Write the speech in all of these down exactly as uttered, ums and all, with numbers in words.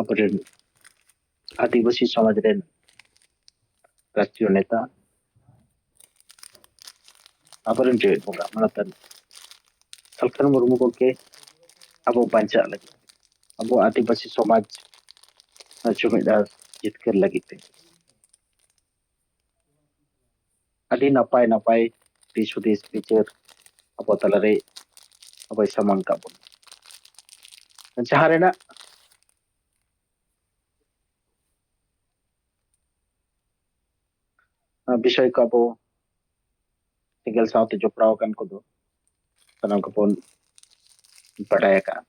ᱟᱵᱚᱨᱮᱱ ᱟᱹᱫᱤᱵᱟᱹᱥᱤ ᱥᱚᱢᱟᱡᱽ ᱨᱮᱱ ᱨᱟᱥᱴᱨᱤᱭᱚ ᱱᱮᱛᱟ, ᱟᱵᱚᱨᱮᱱ ᱡᱮᱜᱮᱛ ᱵᱚᱸᱜᱟ ᱢᱟᱱᱚᱛᱟᱱ ᱥᱟᱞᱠᱷᱟᱱ ᱢᱩᱨᱢᱩ ᱜᱚᱢᱠᱮ ᱟᱵᱚ ᱵᱟᱧᱪᱟᱜ ᱞᱟᱹᱜᱤᱫ, ᱟᱵᱚ ᱟᱹᱫᱤᱵᱟᱹᱥᱤ ᱥᱚᱢᱟᱡᱽ ᱡᱩᱢᱤᱫ ᱟᱨ ᱡᱤᱛᱠᱟᱹᱨ ᱞᱟᱹᱜᱤᱫ ᱛᱮ ᱟᱹᱰᱤ ᱱᱟᱯᱟᱭ ᱱᱟᱯᱟᱭ ᱫᱤᱥ ᱦᱩᱫᱤᱥ ᱵᱤᱪᱟᱹᱨ ᱟᱵᱚ ᱛᱟᱞᱟᱨᱮ ᱟᱵᱚᱭ ᱥᱟᱢᱟᱝ ᱠᱟᱜ ᱵᱚᱱᱟ, ᱡᱟᱦᱟᱸ ᱨᱮᱱᱟᱜ ᱵᱤᱥᱚᱭ ᱠᱚ ᱟᱵᱚ ᱥᱮᱸᱜᱮᱞ ᱥᱟᱶᱛᱮ ᱡᱚᱯᱲᱟᱣ ᱟᱠᱟᱱ ᱠᱚᱫᱚ ᱥᱟᱱᱟᱢ ᱠᱚᱵᱚᱱ ᱵᱟᱰᱟᱭ ᱟᱠᱟᱫᱼᱟ,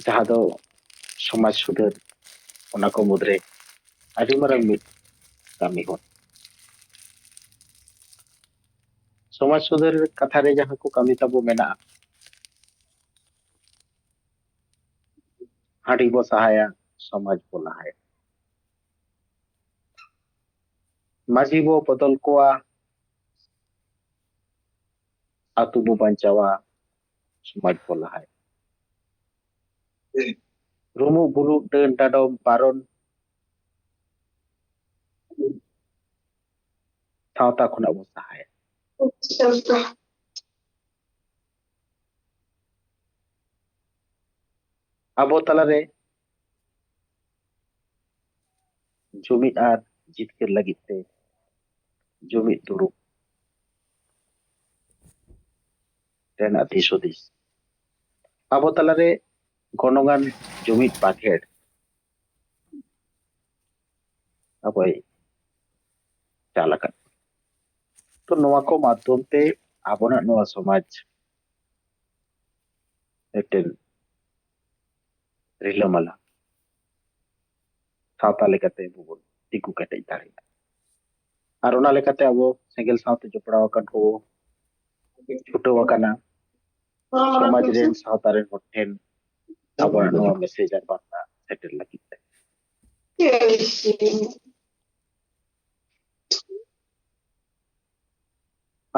ᱡᱟᱦᱟᱸ ᱫᱚ ᱥᱚᱢᱟᱡᱽ ᱥᱩᱫᱷᱟᱹᱨ, ᱚᱱᱟ ᱠᱚ ᱢᱩᱫᱽᱨᱮ ᱟᱹᱰᱤ ᱢᱟᱨᱟᱝ ᱢᱤᱫ ᱠᱟᱹᱢᱤ ᱦᱚᱨ᱾ ᱥᱚᱢᱟᱡᱽ ᱥᱩᱫᱷᱟᱹᱨ ᱠᱟᱛᱷᱟ ᱨᱮ ᱡᱟᱦᱟᱸ ᱠᱚ ᱠᱟᱹᱢᱤ ᱛᱟᱵᱚ ᱢᱮᱱᱟᱜᱼᱟ, ᱦᱟᱺᱰᱤ ᱵᱚ ᱥᱟᱦᱟᱭᱟ, ᱥᱚᱢᱟᱡᱽ ᱵᱚ ᱞᱟᱦᱟᱭᱟ᱾ ᱢᱟᱹᱡᱷᱤ ᱵᱚ ᱵᱚᱫᱚᱞ ᱠᱚᱣᱟ, ᱟᱹᱛᱩ ᱵᱚ ᱵᱟᱧᱪᱟᱣᱟ, ᱥᱚᱢᱟᱡᱽ ᱵᱚ ᱞᱟᱦᱟᱭᱟ᱾ ᱨᱩᱢᱩᱜ ᱵᱩᱞᱩᱜ ᱰᱟᱹᱱ ᱰᱟᱰᱚᱢ ᱵᱟᱨᱚᱱ ᱥᱟᱶᱛᱟ ᱠᱷᱚᱱᱟᱜ ᱵᱚ ᱥᱟᱦᱟᱭᱟ᱾ ᱟᱵᱚ ᱛᱟᱞᱟᱨᱮ ᱡᱩᱢᱤᱫ ᱟᱨ ᱡᱤᱛᱠᱟᱹᱨ ᱞᱟᱹᱜᱤᱫ ᱛᱮ ᱡᱩᱢᱤᱫ ᱫᱩᱲᱩᱵ ᱨᱮᱱᱟᱜ ᱫᱤᱥ ᱦᱩᱫᱤᱥ, ᱟᱵᱚ ᱛᱟᱞᱟᱨᱮ ᱜᱚᱱᱚᱝᱟᱱ ᱡᱩᱢᱤᱫ ᱵᱟᱠᱷᱮᱲ ᱟᱵᱚᱭ ᱪᱟᱞ ᱟᱠᱟᱫ᱾ ᱛᱚ ᱱᱚᱣᱟ ᱠᱚ ᱢᱟᱫᱽᱫᱷᱚᱢ ᱛᱮ ᱟᱵᱚᱱᱟᱜ ᱱᱚᱣᱟ ᱥᱚᱢᱟᱡᱽ ᱢᱤᱫᱴᱮᱱ ᱨᱤᱞᱟᱹᱢᱟᱞᱟ ᱥᱟᱶᱛᱟ ᱞᱮᱠᱟᱛᱮ ᱟᱵᱚ ᱵᱚᱱ ᱛᱤᱸᱜᱩ ᱠᱮᱴᱮᱡ ᱫᱟᱲᱮᱭᱟᱜᱼᱟ᱾ ᱟᱨ ᱚᱱᱟ ᱞᱮᱠᱟᱛᱮ ᱟᱵᱚ ᱥᱮᱸᱜᱮᱞ ᱥᱟᱶᱛᱮ ᱡᱚᱯᱲᱟᱣ ᱟᱠᱟᱱ ᱠᱚ ᱪᱷᱩᱴᱟᱹᱣ ᱟᱠᱟᱱᱟ ᱥᱚᱢᱟᱡᱽ ᱨᱮᱱ, ᱥᱟᱶᱛᱟ ᱨᱮᱱ ᱦᱚᱲ ᱴᱷᱮᱱ ᱟᱵᱚᱣᱟᱜ ᱱᱚᱣᱟ ᱢᱮᱥᱮᱡᱽ ᱟᱨ ᱵᱟᱨᱛᱟ ᱥᱮᱴᱮᱨ ᱞᱟᱹᱜᱤᱫ ᱛᱮ᱾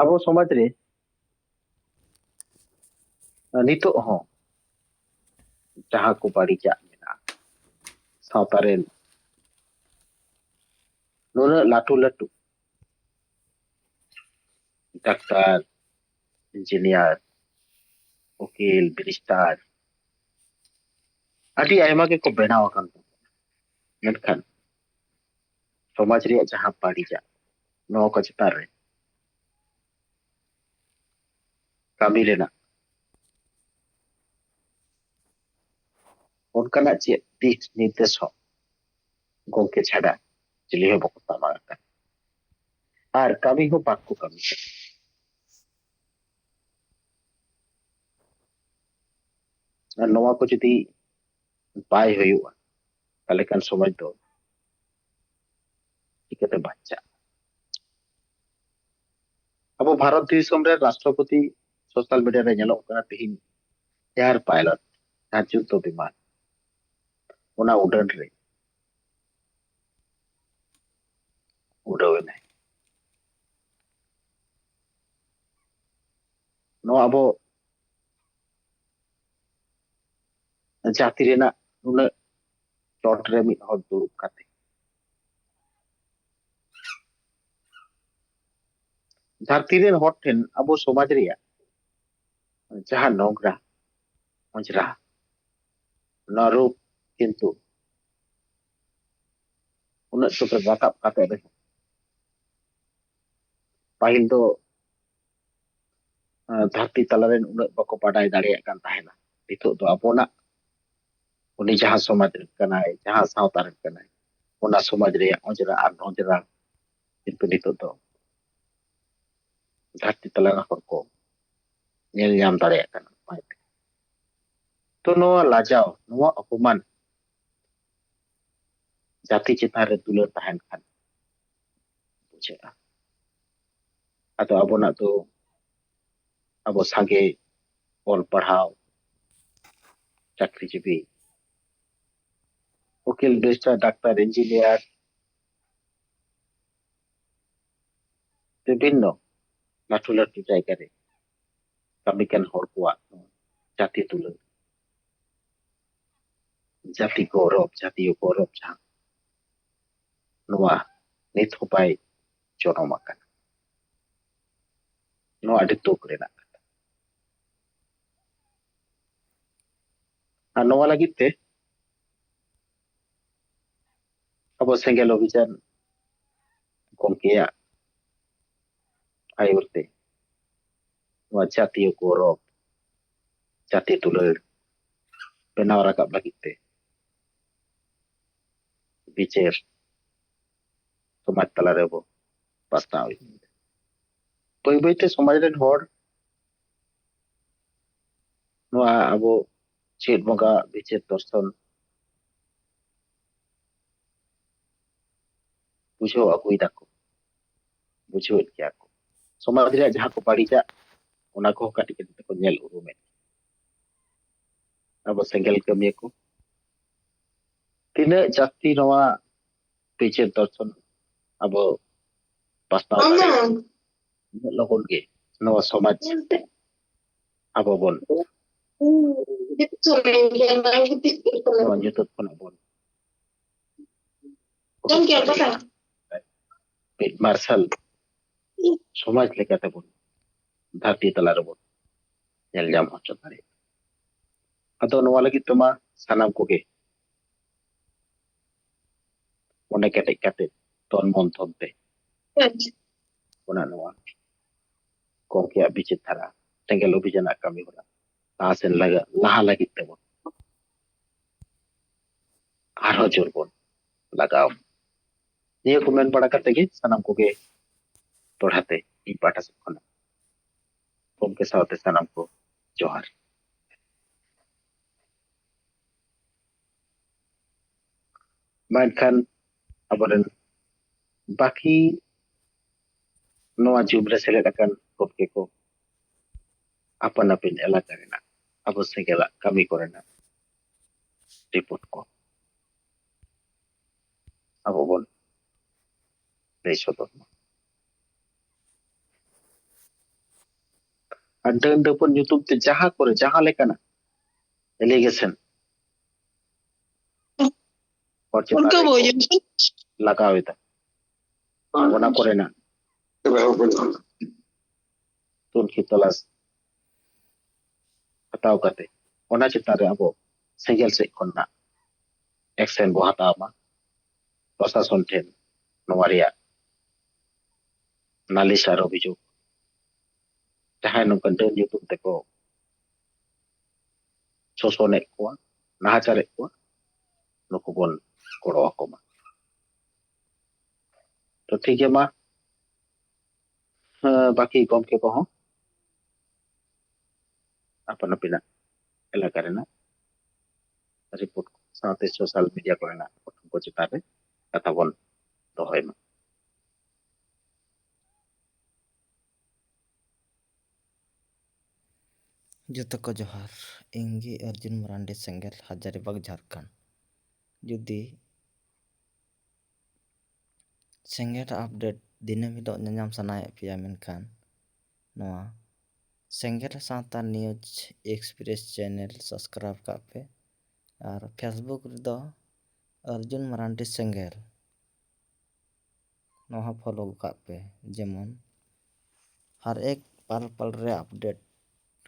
ᱟᱵᱚ ᱥᱚᱢᱟᱡᱽ ᱨᱮ ᱱᱤᱛᱚᱜ ᱦᱚᱸ ᱡᱟᱦᱟᱸ ᱠᱚ ᱵᱟᱹᱲᱤᱡᱟᱜ ᱢᱮᱱᱟᱜᱼᱟ, ᱥᱟᱶᱛᱟ ᱨᱮᱱ ᱱᱩᱱᱟᱹᱜ ᱞᱟᱹᱴᱩ ᱞᱟᱹᱴᱩ ᱰᱟᱠᱛᱟᱨ, ᱤᱧᱡᱤᱱᱤᱭᱟᱨ, ᱩᱠᱤᱞ, ᱵᱮᱨᱤᱥᱴᱟᱨ, ᱟᱹᱰᱤ ᱟᱭᱢᱟ ᱜᱮᱠᱚ ᱵᱮᱱᱟᱣ ᱟᱠᱟᱱ ᱛᱟᱵᱚᱱᱟ᱾ ᱢᱮᱱᱠᱷᱟᱱ ᱥᱚᱢᱟᱡᱽ ᱨᱮᱭᱟᱜ ᱡᱟᱦᱟᱸ ᱵᱟᱹᱲᱤᱡᱟᱜ, ᱱᱚᱣᱟ ᱠᱚ ᱪᱮᱛᱟᱱ ᱨᱮ ᱠᱟᱹᱢᱤ ᱨᱮᱱᱟᱜ ᱚᱱᱠᱟᱱᱟᱜ ᱪᱮᱫ ᱫᱤᱠ ᱱᱤᱨᱫᱮᱥ ᱦᱚᱸ ᱜᱚᱢᱠᱮ ᱪᱷᱟᱰᱟ ᱪᱤᱞᱤ ᱦᱚᱸ ᱵᱟᱠᱚ ᱛᱟᱢᱟ ᱟᱠᱟᱫ, ᱟᱨ ᱠᱟᱹᱢᱤ ᱦᱚᱸ ᱵᱟᱠᱚ ᱠᱟᱹᱢᱤ ᱠᱟᱱᱟ᱾ ᱟᱨ ᱱᱚᱣᱟ ᱠᱚ ᱡᱩᱫᱤ ᱵᱟᱭ ᱦᱩᱭᱩᱜᱼᱟ, ᱛᱟᱦᱚᱞᱮ ᱠᱷᱟᱱ ᱥᱚᱢᱟᱡᱽ ᱫᱚ ᱪᱤᱠᱟᱹᱛᱮ ᱵᱟᱧᱪᱟᱜᱼᱟ? ᱟᱵᱚ ᱵᱷᱟᱨᱚᱛ ᱫᱤᱥᱚᱢ ᱨᱮ ᱨᱟᱥᱴᱨᱚᱯᱚᱛᱤ ᱥᱳᱥᱟᱞ ᱢᱤᱰᱤᱭᱟ ᱨᱮ ᱧᱮᱞᱚᱜ ᱠᱟᱱᱟ ᱛᱤᱦᱤᱧ ᱮᱭᱟᱨ ᱯᱟᱭᱞᱚᱴ, ᱡᱟᱦᱟᱸ ᱡᱩᱫᱽᱫᱷᱚ ᱵᱤᱢᱟᱱ, ᱚᱱᱟ ᱩᱰᱟᱹᱱ ᱨᱮ ᱩᱰᱟᱹᱣ ᱮᱱᱟᱭ᱾ ᱱᱚᱣᱟ ᱟᱵᱚ ᱡᱟᱹᱛᱤ ᱨᱮᱱᱟᱜ ᱱᱩᱱᱟᱹᱜ ᱪᱚᱴ ᱨᱮ ᱢᱤᱫ ᱦᱚᱲ ᱫᱩᱲᱩᱵ ᱠᱟᱛᱮ ᱫᱷᱟᱹᱨᱛᱤ ᱨᱮᱱ ᱦᱚᱲ ᱴᱷᱮᱱ ᱟᱵᱚ ᱥᱚᱢᱟᱡᱽ ᱨᱮᱭᱟᱜ ᱡᱟᱦᱟᱸ ᱱᱚᱝᱨᱟ ᱚᱸᱡᱽᱨᱟ, ᱚᱱᱟ ᱨᱳᱜᱽ ᱠᱤᱱᱛᱩ ᱩᱱᱟᱹᱜ ᱪᱚᱴ ᱨᱮ ᱨᱟᱠᱟᱵ ᱠᱟᱛᱮ ᱨᱮᱦᱚᱸ ᱯᱟᱹᱦᱤᱞ ᱫᱚ ᱟᱸ, ᱫᱷᱟᱹᱨᱛᱤ ᱛᱟᱞᱟᱨᱮᱱ ᱩᱱᱟᱹᱜ ᱵᱟᱠᱚ ᱵᱟᱰᱟᱭ ᱫᱟᱲᱮᱭᱟᱜ ᱠᱟᱱ ᱛᱟᱦᱮᱱᱟ᱾ ᱱᱤᱛᱚᱜ ᱫᱚ ᱟᱵᱚᱱᱟᱜ ᱩᱱᱤ ᱡᱟᱦᱟᱸ ᱥᱚᱢᱟᱡᱽ ᱨᱮᱱ ᱠᱟᱱᱟᱭ, ᱡᱟᱦᱟᱸ ᱥᱟᱶᱛᱟ ᱨᱮᱱ ᱠᱟᱱᱟᱭ, ᱚᱱᱟ ᱥᱚᱢᱟᱡᱽ ᱨᱮᱭᱟᱜ ᱚᱸᱡᱽᱨᱟ ᱟᱨ ᱱᱚᱸᱡᱽᱨᱟ ᱠᱤᱱᱛᱩ ᱱᱤᱛᱚᱜ ᱫᱚ ᱫᱷᱟᱹᱨᱛᱤ ᱛᱟᱞᱟ ᱨᱮᱱ ᱦᱚᱲ ᱠᱚ ᱧᱮᱞ ᱧᱟᱢ ᱫᱟᱲᱮᱭᱟᱜ ᱠᱟᱱᱟ᱾ ᱛᱚ ᱱᱚᱣᱟ ᱞᱟᱡᱟᱣ, ᱱᱚᱣᱟ ᱚᱯᱚᱢᱟᱱ ᱡᱟᱹᱛᱤ ᱪᱮᱛᱟᱱ ᱨᱮ ᱫᱩᱞᱟᱹᱲ ᱛᱟᱦᱮᱱ ᱠᱷᱟᱱ ᱵᱩᱡᱷᱟᱹᱜᱼᱟ᱾ ᱟᱫᱚ ᱟᱵᱚᱱᱟᱜ ᱫᱚ ᱟᱵᱚ ᱥᱟᱸᱜᱮ ᱚᱞ ᱯᱟᱲᱦᱟᱣ, ᱪᱟᱹᱠᱨᱤ ᱡᱤᱵᱤ, ᱩᱠᱤᱞ, ᱵᱮᱨᱤᱥᱴᱟᱨ, ᱰᱟᱠᱛᱟᱨ, ᱤᱧᱡᱤᱱᱤᱭᱟᱨ, ᱵᱤᱵᱷᱤᱱᱱᱚ ᱞᱟᱹᱴᱩ ᱞᱟᱹᱴᱩ ᱡᱟᱭᱜᱟ ᱨᱮ ᱠᱟᱹᱢᱤ ᱠᱟᱱ ᱦᱚᱲ ᱠᱚᱣᱟᱜ ᱡᱟᱹᱛᱤ ᱫᱩᱞᱟᱹᱲ ᱡᱟᱹᱛᱤ ᱜᱚᱨᱚᱵᱽ, ᱡᱟᱹᱛᱤᱭᱚ ᱜᱚᱨᱚᱵᱽ ᱡᱟᱦᱟᱸ, ᱱᱚᱣᱟ ᱱᱤᱛ ᱦᱚᱸ ᱵᱟᱭ ᱡᱚᱱᱚᱢ ᱟᱠᱟᱱᱟ᱾ ᱱᱚᱣᱟ ᱟᱹᱰᱤ ᱫᱩᱠ ᱨᱮᱱᱟᱜ ᱠᱟᱛᱷᱟ᱾ ᱟᱨ ᱱᱚᱣᱟ ᱞᱟᱹᱜᱤᱫ ᱛᱮ ᱟᱵᱚ ᱥᱮᱸᱜᱮᱞ ᱚᱵᱷᱤᱡᱟᱱ ᱜᱚᱢᱠᱮᱭᱟᱜ ᱟᱹᱭᱩᱨ ᱛᱮ ᱱᱚᱣᱟ ᱡᱟᱹᱛᱤᱭᱚ ᱜᱚᱨᱚᱵᱽ, ᱡᱟᱹᱛᱤ ᱫᱩᱞᱟᱹᱲ ᱵᱮᱱᱟᱣ ᱨᱟᱠᱟᱵ ᱞᱟᱹᱜᱤᱫ ᱛᱮ ᱵᱤᱪᱟᱹᱨ ᱥᱚᱢᱟᱡᱽ ᱛᱟᱞᱟ ᱨᱮᱵᱚ ᱯᱟᱥᱱᱟᱣ ᱤᱫᱤᱭᱮᱫᱟ᱾ ᱵᱟᱹᱭ ᱵᱟᱹᱭᱛᱮ ᱥᱚᱢᱟᱡᱽ ᱨᱮᱱ ᱦᱚᱲ ᱱᱚᱣᱟ ᱟᱵᱚ ᱪᱮᱫ ᱵᱚᱸᱜᱟ ᱵᱤᱪᱟᱹᱨ ᱫᱚᱨᱥᱚᱱ ᱵᱩᱡᱷᱟᱹᱣ ᱟᱹᱜᱩᱭ ᱫᱟᱠᱚ, ᱵᱩᱡᱷᱟᱹᱣᱮᱫ ᱜᱮᱭᱟ ᱠᱚ᱾ ᱥᱚᱢᱟᱡᱽ ᱨᱮᱭᱟᱜ ᱡᱟᱦᱟᱸ ᱠᱚ ᱵᱟᱹᱲᱤᱡᱟᱜ, ᱚᱱᱟ ᱠᱚᱦᱚᱸ ᱠᱟᱹᱴᱤᱡ ᱠᱟᱹᱴᱤᱡ ᱛᱮᱠᱚ ᱧᱮᱞ ᱩᱨᱩᱢᱮᱫ ᱜᱮᱭᱟ᱾ ᱟᱵᱚ ᱥᱮᱸᱜᱮᱞ ᱠᱟᱹᱢᱤᱭᱟᱹ ᱠᱚ ᱛᱤᱱᱟᱹᱜ ᱡᱟᱹᱥᱛᱤ ᱱᱚᱣᱟ ᱵᱤᱪᱟᱹᱨ ᱫᱚᱨᱥᱚᱱ ᱟᱵᱚ ᱯᱟᱥᱱᱟᱣ ᱫᱟᱲᱮᱭᱟᱜᱼᱟ, ᱩᱱᱟᱹᱜ ᱞᱚᱜᱚᱱ ᱜᱮ ᱱᱚᱣᱟ ᱥᱚᱢᱟᱡᱽ ᱟᱵᱚ ᱵᱚᱱ ᱱᱚᱣᱟ ᱧᱩᱛᱟᱹᱛ ᱠᱷᱚᱱᱟᱜ ᱵᱚᱱ ᱢᱤᱫ ᱢᱟᱨᱥᱟᱞ ᱥᱚᱢᱟᱡᱽ ᱞᱮᱠᱟᱛᱮ ᱵᱚᱱ ᱫᱷᱟᱹᱨᱛᱤ ᱛᱟᱞᱟ ᱨᱮᱵᱚᱱ ᱧᱮᱞ ᱧᱟᱢ ᱦᱚᱪᱚ ᱫᱟᱲᱮᱭᱟᱜᱼᱟ᱾ ᱟᱫᱚ ᱱᱚᱣᱟ ᱞᱟᱹᱜᱤᱫ ᱛᱮᱢᱟ ᱥᱟᱱᱟᱢ ᱠᱚᱜᱮ ᱢᱚᱱᱮ ᱠᱮᱴᱮᱡ ᱠᱟᱛᱮ ᱛᱚᱱ ᱢᱚᱱ ᱫᱷᱚᱱ ᱛᱮ ᱚᱱᱟ ᱱᱚᱣᱟ ᱜᱚᱢᱠᱮᱭᱟᱜ ᱵᱤᱪᱟᱹᱨ ᱫᱷᱟᱨᱟ ᱥᱮᱸᱜᱮᱞ ᱚᱵᱷᱤᱡᱟᱱᱟᱜ ᱠᱟᱹᱢᱤ ᱦᱚᱨᱟ ᱞᱟᱦᱟ ᱥᱮᱱ ᱞᱟᱜᱟ-, ᱞᱟᱦᱟ ᱞᱟᱹᱜᱤᱫ ᱛᱮᱵᱚᱱ ᱟᱨᱦᱚᱸ ᱡᱳᱨ ᱵᱚᱱ ᱞᱟᱜᱟᱣ᱾ ᱱᱤᱭᱟᱹ ᱠᱚ ᱢᱮᱱ ᱵᱟᱲᱟ ᱠᱟᱛᱮ ᱜᱮ ᱥᱟᱱᱟᱢ ᱠᱚᱜᱮ ᱫᱚᱦᱲᱟ ᱛᱮ ᱤᱧ ᱯᱟᱦᱴᱟ ᱥᱮᱫ ᱠᱷᱚᱱᱟᱜ ᱜᱚᱢᱠᱮ ᱥᱟᱶᱛᱮ ᱥᱟᱱᱟᱢ ᱠᱚ ᱡᱚᱦᱟᱨ᱾ ᱢᱟ ᱮᱱᱠᱷᱟᱱ ᱟᱵᱚᱨᱮᱱ ᱵᱟᱹᱠᱤ ᱱᱚᱣᱟ ᱡᱩᱢ ᱨᱮ ᱥᱮᱞᱮᱫ ᱟᱠᱟᱱ ᱜᱚᱢᱠᱮ ᱠᱚ ᱟᱯᱟᱱ ᱟᱹᱯᱤᱱ ᱮᱞᱟᱠᱟ ᱨᱮᱱᱟᱜ ᱟᱵᱚ ᱥᱮᱸᱜᱮᱞᱟᱜ ᱠᱟᱹᱢᱤ ᱠᱚᱨᱮᱱᱟᱜ ᱨᱤᱯᱳᱨᱴ ᱠᱚ ᱟᱵᱚ ᱵᱚᱱ ᱞᱟᱹᱭ ᱥᱚᱫᱚᱨ ᱢᱟ᱾ ᱟᱨ ᱰᱟᱹᱱ ᱰᱟᱹᱯᱟᱹᱱ ᱧᱩᱛᱩᱢ ᱛᱮ ᱡᱟᱦᱟᱸ ᱠᱚᱨᱮ ᱡᱟᱦᱟᱸ ᱞᱮᱠᱟᱱᱟᱜ ᱮᱞᱤᱜᱮᱥᱚᱱ ᱦᱚᱲ ᱪᱮᱛᱟᱱ ᱨᱮᱠᱚ ᱞᱟᱜᱟᱣ ᱮᱫᱟ, ᱚᱱᱟ ᱠᱚᱨᱮᱱᱟᱜ ᱛᱩᱱᱠᱷᱤ ᱛᱚᱞᱟᱥ ᱦᱟᱛᱟᱣ ᱠᱟᱛᱮ ᱚᱱᱟ ᱪᱮᱛᱟᱱ ᱨᱮ ᱟᱵᱚ ᱥᱮᱸᱜᱮᱞ ᱥᱮᱫ ᱠᱷᱚᱱᱟᱜ ᱮᱠᱥᱮᱱ ᱵᱚ ᱦᱟᱛᱟᱣ ᱢᱟ᱾ ᱯᱨᱚᱥᱟᱥᱚᱱ ᱴᱷᱮᱱ ᱱᱚᱣᱟ ᱨᱮᱭᱟᱜ ᱱᱟᱞᱤᱥ ᱟᱨ ᱚᱵᱷᱤᱡᱳᱜᱽ, ᱡᱟᱦᱟᱸᱭ ᱱᱚᱝᱠᱟᱱ ᱰᱟᱹᱱ ᱧᱩᱛᱩᱢ ᱛᱮᱠᱚ ᱥᱳᱥᱚᱱᱮᱫ ᱠᱚᱣᱟ, ᱱᱟᱦᱟᱪᱟᱨᱮᱫ ᱠᱚᱣᱟ, ᱱᱩᱠᱩ ᱵᱚᱱ ᱜᱚᱲᱚ ᱟᱠᱚ ᱢᱟ᱾ ᱛᱚ ᱴᱷᱤᱠ ᱜᱮᱭᱟ, ᱢᱟ, ᱦᱮᱸ, ᱵᱟᱹᱠᱤ ᱜᱚᱢᱠᱮ ᱠᱚᱦᱚᱸ ᱟᱯᱟᱱ ᱟᱹᱯᱤᱱᱟᱜ ᱮᱞᱟᱠᱟ ᱨᱮᱱᱟᱜ ᱨᱤᱯᱳᱨᱴ ᱥᱟᱶᱛᱮ ᱥᱳᱥᱟᱞ ᱢᱤᱰᱤᱭᱟ ᱠᱚᱨᱮᱱᱟᱜ ᱜᱷᱚᱴᱚᱱ ᱠᱚ ᱪᱮᱛᱟᱱ ᱨᱮ ᱠᱟᱛᱷᱟ ᱵᱚᱱ ᱫᱚᱦᱚᱭ ᱢᱟ᱾ ᱡᱚᱛᱚ ᱠᱚ ᱡᱚᱦᱟᱨ᱾ ᱤᱧ ᱜᱮ ᱚᱨᱡᱩᱱ ᱢᱟᱨᱟᱱᱰᱤ, ᱥᱮᱸᱜᱮᱞ, ᱦᱟᱡᱟᱨᱤᱵᱟᱜᱽ, ᱡᱷᱟᱲᱠᱷᱚᱸᱰ᱾ ᱡᱩᱫᱤ ᱥᱮᱸᱜᱮᱞ ᱟᱯᱰᱮᱴ ᱫᱤᱱᱟᱹᱢ ᱦᱤᱞᱳᱜ ᱧᱟᱧᱟᱢ ᱥᱟᱱᱟᱭᱮᱫ ᱯᱮᱭᱟ, ᱢᱮᱱᱠᱷᱟᱱ ᱱᱚᱣᱟ ᱥᱮᱸᱜᱮᱞ ᱥᱟᱶᱛᱟ ᱱᱤᱭᱩᱡᱽ ᱮᱠᱥᱯᱨᱮᱥ ᱪᱮᱱᱮᱞ ᱥᱟᱵᱥᱠᱨᱟᱭᱤᱵ ᱠᱟᱜ ᱯᱮ᱾ ᱟᱨ ᱯᱷᱮᱥᱵᱩᱠ ᱨᱮᱫᱚ ᱚᱨᱡᱩᱱ ᱢᱟᱨᱟᱱᱰᱤ ᱥᱮᱸᱜᱮᱞ, ᱱᱚᱣᱟ ᱦᱚᱸ ᱯᱷᱚᱞᱳ ᱠᱟᱜ ᱯᱮ, ᱡᱮᱢᱚᱱ ᱦᱟᱨ ᱮᱠ ᱯᱟᱞ ᱯᱟᱞ ᱨᱮ ᱟᱯᱰᱮᱴ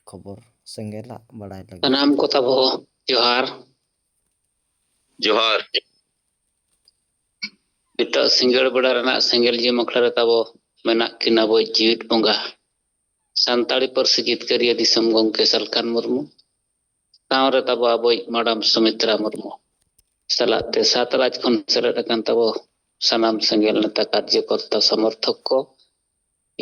ᱠᱷᱚᱵᱚᱨ ᱥᱮᱸᱜᱮᱞᱟᱜ ᱵᱟᱲᱟᱭ ᱞᱟᱹᱜᱤᱫ᱾ ᱥᱟᱱᱟᱢ ᱠᱚ ᱛᱟᱵᱚ ᱡᱚᱦᱟᱨ᱾ ᱡᱚᱦᱟᱨ᱾ ᱱᱤᱛᱚᱜ ᱥᱤᱸᱜᱟᱹᱲ ᱵᱮᱲᱟ ᱨᱮᱱᱟᱜ ᱥᱮᱸᱜᱮᱞ ᱡᱤᱢ ᱟᱠᱷᱲᱟ ᱨᱮ ᱛᱟᱵᱚ ᱢᱮᱱᱟᱜ ᱠᱤᱱ ᱟᱵᱚᱭᱤᱡ ᱡᱤᱣᱤᱫ ᱵᱚᱸᱜᱟ, ᱥᱟᱱᱛᱟᱲᱤ ᱯᱟᱹᱨᱥᱤ ᱡᱤᱛᱠᱟᱹᱨᱤᱭᱟᱹ ᱫᱤᱥᱚᱢ ᱜᱚᱢᱠᱮ ᱥᱟᱞᱠᱷᱟᱱ ᱢᱩᱨᱢᱩ, ᱥᱟᱶ ᱨᱮ ᱛᱟᱵᱚ ᱟᱵᱚᱭᱤᱡ ᱢᱟᱰᱟᱢ ᱥᱩᱢᱤᱛᱨᱟ ᱢᱩᱨᱢᱩ, ᱥᱟᱞᱟᱜ ᱛᱮ ᱥᱟᱛ ᱨᱟᱡᱽ ᱠᱷᱚᱱ ᱥᱮᱞᱮᱫ ᱟᱠᱟᱱ ᱛᱟᱵᱚ ᱥᱟᱱᱟᱢ ᱥᱮᱸᱜᱮᱞ ᱱᱮᱛᱟ, ᱠᱟᱨᱡᱚᱠᱚᱨᱛᱟ, ᱥᱚᱢᱚᱨᱛᱷᱚᱠ ᱠᱚ,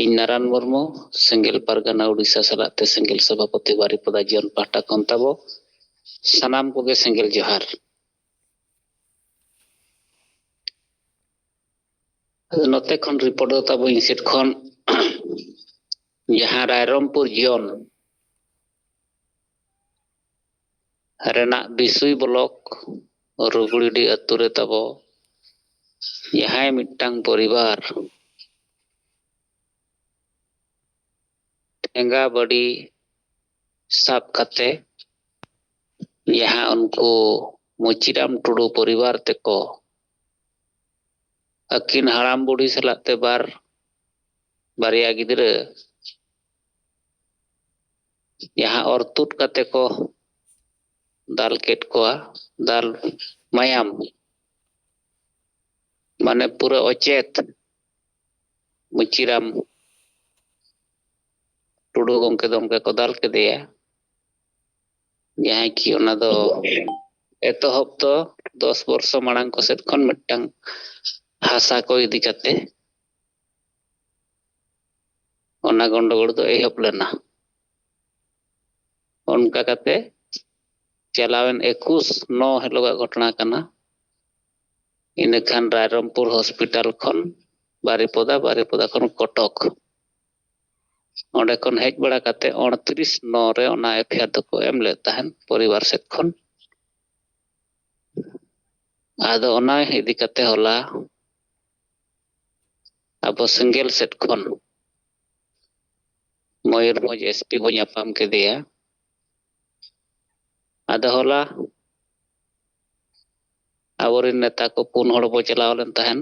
ᱤᱧ ᱱᱟᱨᱟᱱ ᱢᱩᱨᱢᱩ, ᱥᱮᱸᱜᱮᱞ ᱯᱟᱨᱜᱟᱱᱟ ᱩᱰᱤᱥᱟ ᱥᱟᱞᱟᱜ ᱛᱮ ᱥᱮᱸᱜᱮᱞ ᱥᱚᱵᱷᱟᱯᱚᱛᱤ ᱵᱟᱨᱤᱯᱚᱫᱟ ᱡᱤᱭᱚᱱ ᱯᱟᱦᱴᱟ ᱠᱷᱚᱱ ᱛᱟᱵᱚ ᱥᱟᱱᱟᱢ ᱠᱚᱜᱮ ᱥᱮᱸᱜᱮᱞ ᱡᱚᱦᱟᱨ᱾ ᱟᱫᱚ ᱱᱚᱛᱮ ᱠᱷᱚᱱ ᱨᱤᱯᱳᱨᱴ ᱫᱚ ᱛᱟᱵᱚ ᱤᱧ ᱥᱮᱫ ᱠᱷᱚᱱ ᱡᱟᱦᱟᱸ ᱨᱟᱭᱨᱚᱝᱯᱩᱨ ᱡᱚᱱ ᱨᱮᱱᱟᱜ ᱵᱤᱥᱩᱭ ᱵᱞᱚᱠ ᱨᱩᱜᱩᱲᱤᱰᱤ ᱟᱹᱛᱩ ᱨᱮ ᱛᱟᱵᱚ ᱡᱟᱦᱟᱸᱭ ᱢᱤᱫᱴᱟᱝ ᱯᱚᱨᱤᱵᱟᱨ ᱴᱷᱮᱸᱜᱟ ᱵᱟᱹᱲᱤ ᱥᱟᱵ ᱠᱟᱛᱮ ᱡᱟᱦᱟᱸ ᱩᱱᱠᱩ ᱢᱩᱪᱤᱨᱟᱢ ᱴᱩᱰᱩ ᱯᱚᱨᱤᱵᱟᱨ ᱛᱮᱠᱚ ᱟᱹᱠᱤᱱ ᱦᱟᱲᱟᱢ ᱵᱩᱲᱦᱤ ᱥᱟᱞᱟᱜ ᱛᱮ ᱵᱟᱨ, ᱵᱟᱨᱭᱟ ᱜᱤᱫᱽᱨᱟᱹ ᱡᱟᱦᱟᱸ ᱚᱨ ᱛᱩᱫ ᱠᱟᱛᱮ ᱠᱚ ᱫᱟᱞ ᱠᱮᱫ ᱠᱚᱣᱟ, ᱫᱟᱞ ᱢᱟᱭᱟᱢ, ᱢᱟᱱᱮ ᱯᱩᱨᱟᱹ ᱚᱪᱮᱛ ᱢᱩᱪᱤᱨᱟᱢ ᱴᱩᱰᱩ ᱜᱚᱢᱠᱮ ᱫᱚ ᱚᱱᱠᱟ ᱠᱚ ᱫᱟᱞ ᱠᱮᱫᱮᱭᱟ, ᱡᱟᱦᱟᱸᱭ ᱠᱤ ᱚᱱᱟ ᱫᱚ ᱮᱛᱚᱦᱚᱵ ᱫᱚ ᱫᱚᱥ ᱵᱚᱨᱥᱚ ᱢᱟᱲᱟᱝ ᱠᱚ ᱥᱮᱫ ᱠᱷᱚᱱ ᱢᱤᱫᱴᱟᱝ ᱦᱟᱥᱟ ᱠᱚ ᱤᱫᱤ ᱠᱟᱛᱮ ᱚᱱᱟ ᱜᱚᱱᱰᱚᱜᱳᱲ ᱫᱚ ᱮᱦᱚᱵ ᱞᱮᱱᱟ᱾ ᱚᱱᱠᱟ ᱠᱟᱛᱮ ᱪᱟᱞᱟᱣᱮᱱ ᱮᱠᱩᱥ ᱱᱚ ᱦᱤᱞᱳᱜᱟᱜ ᱜᱷᱚᱴᱚᱱᱟ ᱠᱟᱱᱟ᱾ ᱤᱱᱟᱹᱠᱷᱟᱱ ᱨᱟᱭᱨᱚᱝᱯᱩᱨ ᱦᱚᱥᱯᱤᱴᱟᱞ ᱠᱷᱚᱱ ᱵᱟᱨᱤᱯᱚᱫᱟ, ᱵᱟᱨᱤᱯᱚᱫᱟ ᱠᱷᱚᱱ ᱠᱚᱴᱚᱠ, ᱚᱸᱰᱮ ᱠᱷᱚᱱ ᱦᱮᱡ ᱵᱟᱲᱟ ᱠᱟᱛᱮ ᱩᱱᱛᱨᱤᱥ ᱱᱚ ᱨᱮ ᱚᱱᱟ ᱮᱯᱷ ᱟᱭ ᱟᱨ ᱫᱚᱠᱚ ᱮᱢ ᱞᱮᱫ ᱛᱟᱦᱮᱸᱱ ᱯᱚᱨᱤᱵᱟᱨ ᱥᱮᱫ ᱠᱷᱚᱱ᱾ ᱟᱫᱚ ᱚᱱᱟ ᱤᱫᱤ ᱠᱟᱛᱮ ᱦᱚᱞᱟ ᱟᱵᱚ ᱥᱮᱸᱜᱮᱞ ᱥᱮᱫ ᱠᱷᱚᱱ ᱢᱚᱭᱩᱨᱵᱷᱚᱸᱡᱽ ᱮᱥ ᱯᱤ ᱵᱚ ᱧᱟᱯᱟᱢ ᱠᱮᱫᱮᱭᱟ᱾ ᱟᱫᱚ ᱦᱚᱞᱟ ᱟᱵᱚᱨᱮᱱ ᱱᱮᱛᱟ ᱠᱚ ᱯᱩᱱ ᱦᱚᱲ ᱵᱚ ᱪᱟᱞᱟᱣ ᱞᱮᱱ ᱛᱟᱦᱮᱸᱱ,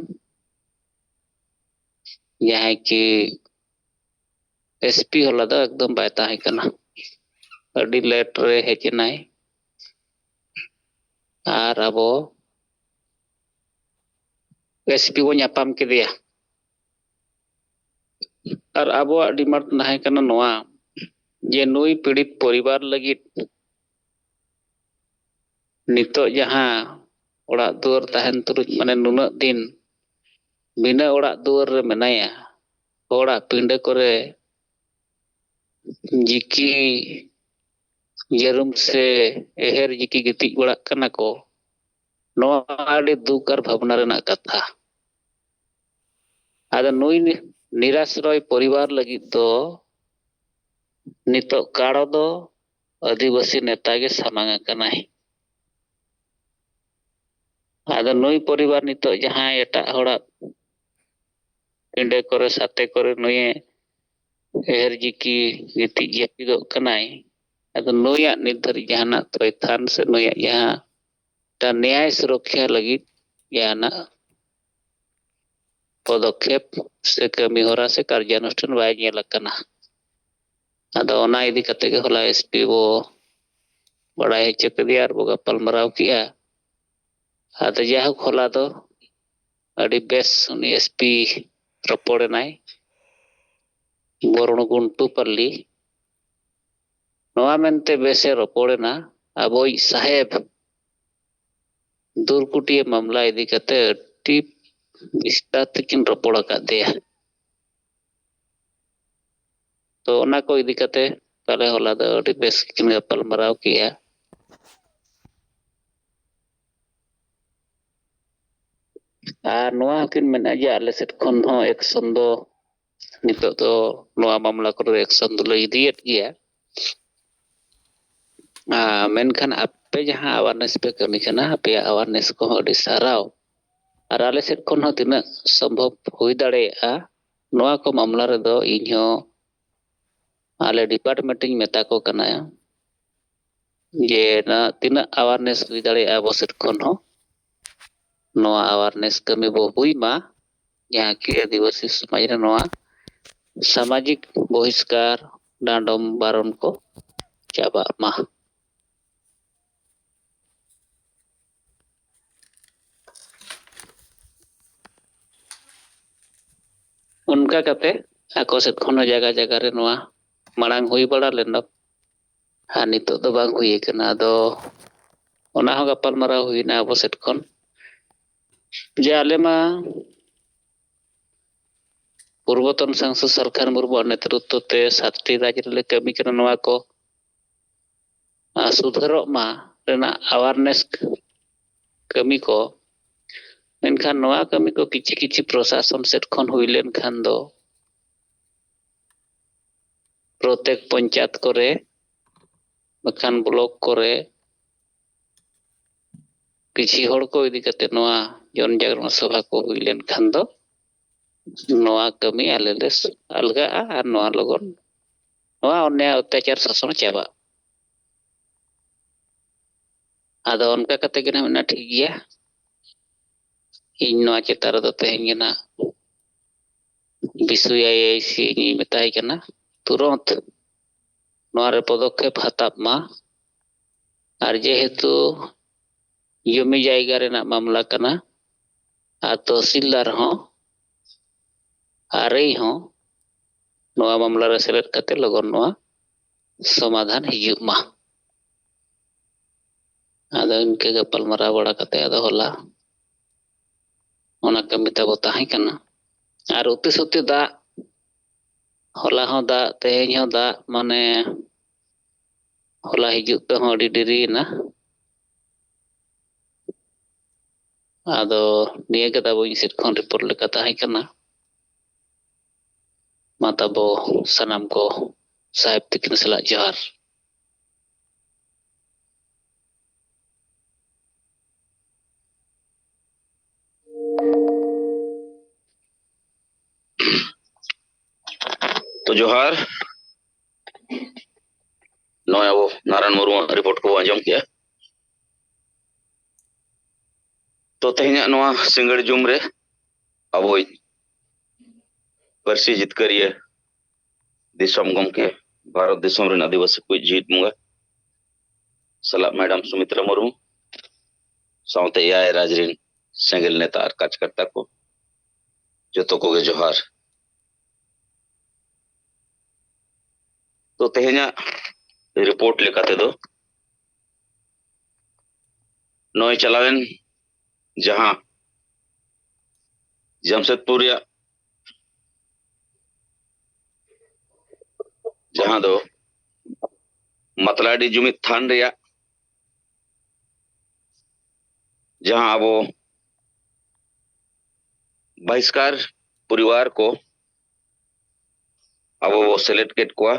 ᱡᱟᱦᱟᱸᱭ ᱠᱤ ᱮᱥ ᱯᱤ ᱦᱚᱞᱟ ᱫᱚ ᱮᱠᱫᱚᱢ ᱵᱟᱭ ᱛᱟᱦᱮᱸ ᱠᱟᱱᱟ, ᱟᱹᱰᱤ ᱞᱮᱴ ᱨᱮ ᱦᱮᱡ ᱮᱱᱟᱭ᱾ ᱟᱨ ᱟᱵᱚ ᱮᱥ ᱯᱤ ᱵᱚ ᱧᱟᱯᱟᱢ ᱠᱮᱫᱮᱭᱟ᱾ ᱟᱨ ᱟᱵᱚᱣᱟᱜ ᱰᱤᱢᱟᱱᱰ ᱛᱟᱦᱮᱸ ᱠᱟᱱᱟ ᱱᱚᱣᱟ, ᱡᱮ ᱱᱩᱭ ᱯᱤᱲᱤᱛ ᱯᱚᱨᱤᱵᱟᱨ ᱞᱟᱹᱜᱤᱫ ᱱᱤᱛᱚᱜ ᱡᱟᱦᱟᱸ ᱚᱲᱟᱜ ᱫᱩᱣᱟᱹᱨ ᱛᱟᱦᱮᱱ ᱛᱩᱞᱩᱡ, ᱢᱟᱱᱮ ᱱᱩᱱᱟᱹᱜ ᱫᱤᱱ ᱵᱤᱱᱟᱹ ᱚᱲᱟᱜ ᱫᱩᱣᱟᱹᱨ ᱨᱮ ᱢᱮᱱᱟᱭᱟ, ᱦᱚᱲᱟᱜ ᱯᱤᱸᱰᱟᱹ ᱠᱚᱨᱮ ᱡᱤᱠᱤ ᱡᱟᱹᱨᱩᱢ ᱥᱮ ᱮᱦᱮᱨ ᱡᱤᱠᱤ ᱜᱤᱛᱤᱡ ᱵᱟᱲᱟᱜ ᱠᱟᱱᱟ ᱠᱚ, ᱱᱚᱣᱟ ᱟᱹᱰᱤ ᱫᱩᱠ ᱟᱨ ᱵᱷᱟᱵᱽᱱᱟ ᱨᱮᱱᱟᱜ ᱠᱟᱛᱷᱟ᱾ ᱟᱫᱚ ᱱᱩᱭ ᱱᱤᱨᱟᱥᱨᱚᱭ ᱯᱚᱨᱤᱵᱟᱨ ᱞᱟᱹᱜᱤᱫ ᱫᱚ ᱱᱤᱛᱚᱜ ᱠᱟᱲᱚ ᱫᱚ ᱟᱹᱫᱤᱵᱟᱹᱥᱤ ᱱᱮᱛᱟ ᱜᱮ ᱥᱟᱢᱟᱝ ᱟᱠᱟᱱᱟᱭ᱾ ᱟᱫᱚ ᱱᱩᱭ ᱯᱚᱨᱤᱵᱟᱨ ᱱᱤᱛᱚᱜ ᱡᱟᱦᱟᱸᱭ ᱮᱴᱟᱜ ᱦᱚᱲᱟᱜ ᱯᱤᱸᱰᱟᱹ ᱠᱚᱨᱮ, ᱥᱟᱛᱮ ᱠᱚᱨᱮ ᱱᱩᱭᱮ ᱮᱦᱮᱨ ᱡᱤᱠᱤ ᱜᱤᱛᱤᱡ ᱡᱟᱹᱯᱤᱫᱚᱜ ᱠᱟᱱᱟᱭ, ᱟᱫᱚ ᱱᱩᱭᱟᱜ ᱱᱤᱛ ᱫᱷᱟᱹᱨᱤᱡ ᱡᱟᱦᱟᱱᱟᱜ ᱛᱷᱚᱭᱛᱷᱟᱱ ᱥᱮ ᱱᱩᱭᱟᱜ ᱡᱟᱦᱟᱸ ᱱᱮᱭᱟᱭ ᱥᱩᱨᱚᱠᱷᱟ ᱞᱟᱹᱜᱤᱫ ᱡᱟᱦᱟᱱᱟᱜ ᱯᱚᱫᱚᱠᱷᱮᱯ ᱥᱮ ᱠᱟᱹᱢᱤ ᱦᱚᱨᱟ ᱥᱮ ᱠᱟᱨᱡᱟᱱᱩᱥᱴᱷᱟᱱ ᱵᱟᱭ ᱧᱮᱞ ᱟᱠᱟᱱᱟ᱾ ᱟᱫᱚ ᱚᱱᱟ ᱤᱫᱤ ᱠᱟᱛᱮ ᱜᱮ ᱦᱚᱞᱟ ᱮᱥ ᱯᱤ ᱵᱚ ᱵᱟᱲᱟᱭ ᱦᱚᱪᱚ ᱠᱮᱫᱮᱭᱟ ᱟᱨ ᱵᱚ ᱜᱟᱯᱟᱞ ᱢᱟᱨᱟᱣ ᱠᱮᱜᱼᱟ᱾ ᱟᱫᱚ ᱡᱟᱭᱦᱳᱠ, ᱦᱚᱞᱟ ᱫᱚ ᱟᱹᱰᱤ ᱵᱮᱥ ᱩᱱᱤ ᱮᱥ ᱯᱤ ᱨᱚᱯᱚᱲ ᱮᱱᱟᱭ, ᱵᱚᱨᱚᱬ ᱜᱩᱱᱴᱩ ᱯᱟᱞᱞᱤ᱾ ᱱᱚᱣᱟ ᱢᱮᱱᱛᱮ ᱵᱮᱥᱮ ᱨᱚᱯᱚᱲ ᱮᱱᱟ, ᱟᱵᱚᱭᱤᱡ ᱥᱟᱦᱮᱵᱽ ᱫᱩᱨᱠᱩᱴᱤᱭᱟᱹ ᱢᱟᱢᱞᱟ ᱤᱫᱤ ᱠᱟᱛᱮ ᱟᱹᱰᱤ ᱵᱤᱥᱛᱟᱨ ᱛᱮᱠᱤᱱ ᱨᱚᱯᱚᱲ ᱟᱠᱟᱫ ᱫᱮᱭᱟ᱾ ᱛᱚ ᱚᱱᱟ ᱠᱚ ᱤᱫᱤ ᱠᱟᱛᱮ ᱛᱟᱦᱞᱮ ᱦᱚᱞᱟ ᱫᱚ ᱟᱹᱰᱤ ᱵᱮᱥ ᱜᱮᱠᱤᱱ ᱜᱟᱯᱟᱞ ᱢᱟᱨᱟᱣ ᱠᱮᱜᱼᱟ᱾ ᱟᱨ ᱱᱚᱣᱟ ᱦᱚᱸᱠᱤᱱ ᱢᱮᱱᱟ ᱡᱮ ᱟᱞᱮ ᱥᱮᱫ ᱠᱷᱚᱱ ᱦᱚᱸ ᱮᱠᱥᱚᱱ ᱫᱚ ᱱᱤᱛᱚᱜ ᱫᱚ ᱱᱚᱣᱟ ᱢᱟᱢᱞᱟ ᱠᱚᱨᱮ ᱮᱠᱥᱚᱱ ᱫᱚᱞᱮ ᱤᱫᱤᱭᱮᱫ ᱜᱮᱭᱟ᱾ ᱟᱨ ᱢᱮᱱᱠᱷᱟᱱ ᱟᱯᱮ ᱡᱟᱦᱟᱸ ᱟᱣᱟᱨᱱᱮᱥ ᱯᱮ ᱠᱟᱹᱢᱤ ᱠᱟᱱᱟ, ᱟᱯᱮᱭᱟᱜ ᱟᱣᱟᱨᱱᱮᱥ ᱠᱚᱦᱚᱸ ᱟᱹᱰᱤ ᱥᱟᱨᱦᱟᱣ᱾ ᱟᱨ ᱟᱞᱮ ᱥᱮᱫ ᱠᱷᱚᱱ ᱦᱚᱸ ᱛᱤᱱᱟᱹᱜ ᱥᱚᱢᱵᱷᱚᱵ ᱦᱩᱭ ᱫᱟᱲᱮᱭᱟᱜᱼᱟ, ᱱᱚᱣᱟ ᱠᱚ ᱢᱟᱢᱞᱟ ᱨᱮᱫᱚ ᱤᱧ ᱦᱚᱸ ᱟᱞᱮ ᱰᱤᱯᱟᱨᱴᱢᱮᱱᱴ ᱤᱧ ᱢᱮᱛᱟ ᱠᱚ ᱠᱟᱱᱟ ᱡᱮ ᱱᱟ-, ᱛᱤᱱᱟᱹᱜ ᱟᱣᱟᱨᱱᱮᱥ ᱦᱩᱭ ᱫᱟᱲᱮᱭᱟᱜᱼᱟ ᱟᱵᱚ ᱥᱮᱫ ᱠᱷᱚᱱ ᱦᱚᱸ, ᱱᱚᱣᱟ ᱟᱣᱟᱨᱱᱮᱥ ᱠᱟᱹᱢᱤ ᱵᱚ ᱦᱩᱭ ᱢᱟ, ᱡᱟᱦᱟᱸ ᱠᱤ ᱟᱹᱫᱤᱵᱟᱹᱥᱤ ᱥᱚᱢᱟᱡᱽ ᱨᱮ ᱱᱚᱣᱟ ᱥᱟᱢᱟᱡᱤᱠ ᱵᱚᱦᱤᱥᱠᱟᱨ, ᱰᱟᱸᱰᱚᱢ, ᱵᱟᱨᱚᱱ ᱠᱚ ᱪᱟᱵᱟᱜ ᱢᱟ᱾ ᱚᱱᱠᱟ ᱠᱟᱛᱮ ᱟᱠᱚ ᱥᱮᱫ ᱠᱷᱚᱱ ᱦᱚᱸ ᱡᱟᱭᱜᱟ ᱡᱟᱭᱜᱟ ᱨᱮ ᱱᱚᱣᱟ ᱢᱟᱲᱟᱝ ᱦᱩᱭ ᱵᱟᱲᱟ ᱞᱮᱱᱟ, ᱟᱨ ᱱᱤᱛᱚᱜ ᱫᱚ ᱵᱟᱝ ᱦᱩᱭ ᱟᱠᱟᱱᱟ᱾ ᱟᱫᱚ ᱚᱱᱟ ᱦᱚᱸ ᱜᱟᱯᱟᱞ ᱢᱟᱨᱟᱣ ᱦᱩᱭᱱᱟ ᱟᱵᱚ ᱥᱮᱫ ᱠᱷᱚᱱ, ᱡᱮ ᱟᱞᱮ ᱢᱟ ᱯᱩᱨᱵᱚᱛᱚᱱ ᱥᱟᱝᱥᱚᱫ ᱥᱟᱞᱠᱷᱟᱱ ᱢᱩᱨᱢᱩᱣᱟᱜ ᱱᱮᱛᱨᱤᱛᱵ ᱛᱮ ᱥᱟᱛᱴᱤ ᱨᱟᱡᱽ ᱨᱮᱞᱮ ᱠᱟᱹᱢᱤ ᱠᱟᱱᱟ ᱱᱚᱣᱟ ᱠᱚ, ᱟᱨ, ᱥᱩᱫᱷᱟᱹᱨᱚᱜ ᱢᱟ ᱨᱮᱱᱟᱜ ᱟᱣᱟᱨᱱᱮᱥ ᱠᱟᱹᱢᱤ ᱠᱚ᱾ ᱢᱮᱱᱠᱷᱟᱱ ᱱᱚᱣᱟ ᱠᱟᱹᱢᱤ ᱠᱚ ᱠᱤᱪᱷᱤ ᱠᱤᱪᱷᱤ ᱯᱨᱚᱥᱟᱥᱚᱱ ᱥᱮᱫ ᱠᱷᱚᱱ ᱦᱩᱭ ᱞᱮᱱᱠᱷᱟᱱ ᱫᱚ ᱯᱨᱚᱛᱮᱠ ᱯᱚᱧᱪᱟᱭᱮᱛ ᱠᱚᱨᱮ ᱵᱟᱠᱷᱟᱱ ᱵᱞᱚᱠ ᱠᱚᱨᱮ ᱠᱤᱪᱷᱤ ᱦᱚᱲ ᱠᱚ ᱤᱫᱤ ᱠᱟᱛᱮ ᱱᱚᱣᱟ ᱡᱚᱱ ᱡᱟᱜᱽᱨᱚᱱ ᱥᱚᱵᱷᱟ ᱠᱚ ᱦᱩᱭ ᱞᱮᱱᱠᱷᱟᱱ ᱫᱚ ᱱᱚᱣᱟ ᱠᱟᱹᱢᱤ ᱟᱞᱮ ᱞᱮ ᱟᱞᱜᱟᱜᱼᱟ ᱟᱨ ᱱᱚᱣᱟ ᱞᱚᱜᱚᱱ ᱱᱚᱣᱟ ᱚᱱᱭᱟᱭ ᱚᱛᱛᱟᱪᱟᱨ ᱥᱟᱥᱚᱱ ᱪᱟᱵᱟᱜᱼᱟ᱾ ᱟᱫᱚ ᱚᱱᱠᱟ ᱠᱟᱛᱮ ᱜᱮ ᱱᱟᱜ ᱢᱮᱱᱟ, ᱴᱷᱤᱠ ᱜᱮᱭᱟ, ᱤᱧ ᱱᱚᱣᱟ ᱪᱮᱛᱟᱱ ᱨᱮᱫᱚ ᱛᱮᱦᱮᱧ ᱜᱮ ᱱᱟᱜ ᱵᱤᱥᱩᱭ ᱟᱭ ᱟᱭ ᱥᱤ ᱤᱧ ᱢᱮᱛᱟᱭ ᱠᱟᱱᱟ, ᱛᱩᱨᱚᱱᱛ ᱱᱚᱣᱟ ᱨᱮ ᱯᱚᱫᱚᱠᱷᱮᱯ ᱦᱟᱛᱟᱣ ᱢᱟ᱾ ᱟᱨ ᱡᱮᱦᱮᱛᱩ ᱡᱚᱢᱤ ᱡᱟᱭᱜᱟ ᱨᱮᱱᱟᱜ ᱢᱟᱢᱞᱟ ᱠᱟᱱᱟ, ᱟᱨ ᱛᱚᱦᱥᱤᱞᱫᱟᱨ ᱦᱚᱸ ᱟᱨ ᱟᱨ ᱟᱭ ᱦᱚᱸ ᱱᱚᱣᱟ ᱢᱟᱢᱞᱟ ᱨᱮ ᱥᱮᱞᱮᱫ ᱠᱟᱛᱮ ᱞᱚᱜᱚᱱ ᱱᱚᱣᱟ ᱥᱚᱢᱟᱫᱷᱟᱱ ᱦᱤᱡᱩᱜ ᱢᱟ᱾ ᱟᱫᱚ ᱤᱱᱠᱟᱹ ᱜᱟᱯᱟᱞᱢᱟᱨᱟᱣ ᱵᱟᱲᱟ ᱠᱟᱛᱮ ᱟᱫᱚ ᱦᱚᱞᱟ ᱚᱱᱟ ᱠᱟᱹᱢᱤ ᱛᱟᱵᱚ ᱛᱟᱦᱮᱸ ᱠᱟᱱᱟ᱾ ᱟᱨ ᱩᱛᱤ ᱥᱩᱛᱤ ᱫᱟᱜ, ᱦᱚᱞᱟ ᱦᱚᱸ ᱫᱟᱜ, ᱛᱮᱦᱮᱧ ᱦᱚᱸ ᱫᱟᱜ, ᱢᱟᱱᱮ ᱦᱚᱞᱟ ᱦᱤᱡᱩᱜ ᱛᱮᱦᱚᱸ ᱟᱹᱰᱤ ᱰᱮᱨᱤᱭᱮᱱᱟ᱾ ᱟᱫᱚ ᱱᱤᱭᱟᱹ ᱜᱮ ᱛᱟᱵᱚ ᱤᱧ ᱥᱮᱫ ᱠᱷᱚᱱ ᱨᱤᱯᱳᱨᱴ ᱞᱮᱠᱟ ᱛᱟᱦᱮᱸ ᱠᱟᱱᱟ᱾ ᱢᱟ ᱛᱟᱵᱚ ᱥᱟᱱᱟᱢ ᱠᱚ ᱥᱟᱦᱮᱵᱽ ᱛᱤᱠᱤᱱ ᱥᱟᱞᱟᱜ ᱡᱚᱦᱟᱨ᱾ ᱛᱚ ᱡᱚᱦᱟᱨ᱾ ᱱᱚᱜᱼᱚᱭ ᱟᱵᱚ ᱱᱟᱨᱟᱭᱚᱱ ᱢᱩᱨᱢᱩᱣᱟᱜ ᱨᱤᱯᱳᱨᱴ ᱠᱚᱵᱚ ᱟᱸᱡᱚᱢ ᱠᱮᱜᱼᱟ᱾ ᱛᱚ ᱛᱮᱦᱮᱧᱟᱜ ᱱᱚᱣᱟ ᱥᱤᱸᱜᱟᱹᱲ ᱡᱩᱢ ᱨᱮ ᱟᱵᱚᱭᱤᱡ ᱯᱟᱹᱨᱥᱤ ᱡᱤᱛᱠᱟᱹᱨᱤᱭᱟᱹ ᱫᱤᱥᱚᱢ ᱜᱚᱢᱠᱮ, ᱵᱷᱟᱨᱚᱛ ᱫᱤᱥᱚᱢ ᱨᱮᱱ ᱟᱹᱫᱤᱵᱟᱹᱥᱤ ᱠᱚ ᱡᱤᱣᱤᱫ ᱵᱚᱸᱜᱟ ᱥᱟᱞᱟᱜ ᱢᱮᱰᱟᱢ ᱥᱩᱢᱤᱛᱨᱟ ᱢᱩᱨᱢᱩ ᱥᱟᱶᱛᱮ ᱮᱭᱟᱭ ᱨᱟᱡᱽ ᱨᱮᱱ ᱥᱮᱸᱜᱮᱞ ᱱᱮᱛᱟ ᱟᱨ ᱠᱟᱨᱡᱽᱠᱟᱨᱛᱟ ᱠᱚ, ᱡᱚᱛᱚ ᱠᱚᱜᱮ ᱡᱚᱦᱟᱨ᱾ ᱛᱚ ᱛᱮᱦᱮᱧᱟᱜ ᱨᱤᱯᱳᱨᱴ ᱞᱮᱠᱟ ᱛᱮᱫᱚ ᱱᱚᱜᱼᱚᱭ ᱪᱟᱞᱟᱣᱮᱱ ᱡᱟᱦᱟᱸ ᱡᱟᱢᱥᱮᱫᱽᱯᱩᱨ ᱨᱮᱭᱟᱜ, ᱡᱟᱦᱟᱸ ᱫᱚ ᱢᱟᱛᱞᱟᱰᱤ ᱡᱩᱢᱤᱫ ᱛᱷᱟᱱ ᱨᱮᱭᱟᱜ ᱡᱟᱦᱟᱸ ᱟᱵᱚ ᱵᱟᱦᱤᱥᱠᱟᱨ ᱯᱚᱨᱤᱵᱟᱨ ᱠᱚ ᱟᱵᱚ ᱵᱚ ᱥᱮᱞᱮᱫ ᱠᱮᱫ ᱠᱚᱣᱟ,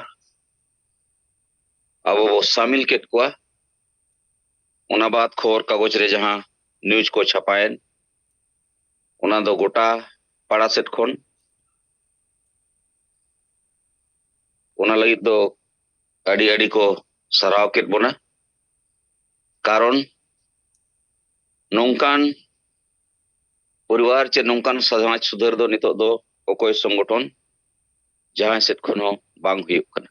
ᱟᱵᱚ ᱵᱚ ᱥᱟᱢᱤᱞ ᱠᱮᱫ ᱠᱚᱣᱟ᱾ ᱚᱱᱟ ᱵᱟᱫ ᱠᱷᱚᱵᱚᱨ ᱠᱟᱜᱚᱡᱽ ᱨᱮ ᱡᱟᱦᱟᱸ ᱱᱤᱭᱩᱡᱽ ᱠᱚ ᱪᱷᱟᱯᱟᱭᱮᱱ, ᱚᱱᱟ ᱫᱚ ᱜᱚᱴᱟ ᱯᱟᱲᱟ ᱥᱮᱫ ᱠᱷᱚᱱ᱾ ᱚᱱᱟ ᱞᱟᱹᱜᱤᱫ ᱫᱚ ᱟᱹᱰᱤ ᱟᱹᱰᱤ ᱠᱚ ᱥᱟᱨᱦᱟᱣ ᱠᱮᱫ ᱵᱚᱱᱟ᱾ ᱠᱟᱨᱚᱱ ᱱᱚᱝᱠᱟᱱ ᱯᱚᱨᱤᱵᱟᱨ ᱪᱮ ᱱᱚᱝᱠᱟᱱ ᱥᱚᱢᱟᱡᱽ ᱥᱩᱫᱷᱟᱹᱨ ᱫᱚ ᱱᱤᱛᱚᱜ ᱫᱚ ᱚᱠᱚᱭ ᱥᱚᱝᱜᱚᱴᱷᱚᱱ ᱡᱟᱦᱟᱸᱭ ᱥᱮᱫ ᱠᱷᱚᱱ ᱦᱚᱸ ᱵᱟᱝ ᱦᱩᱭᱩᱜ ᱠᱟᱱᱟ᱾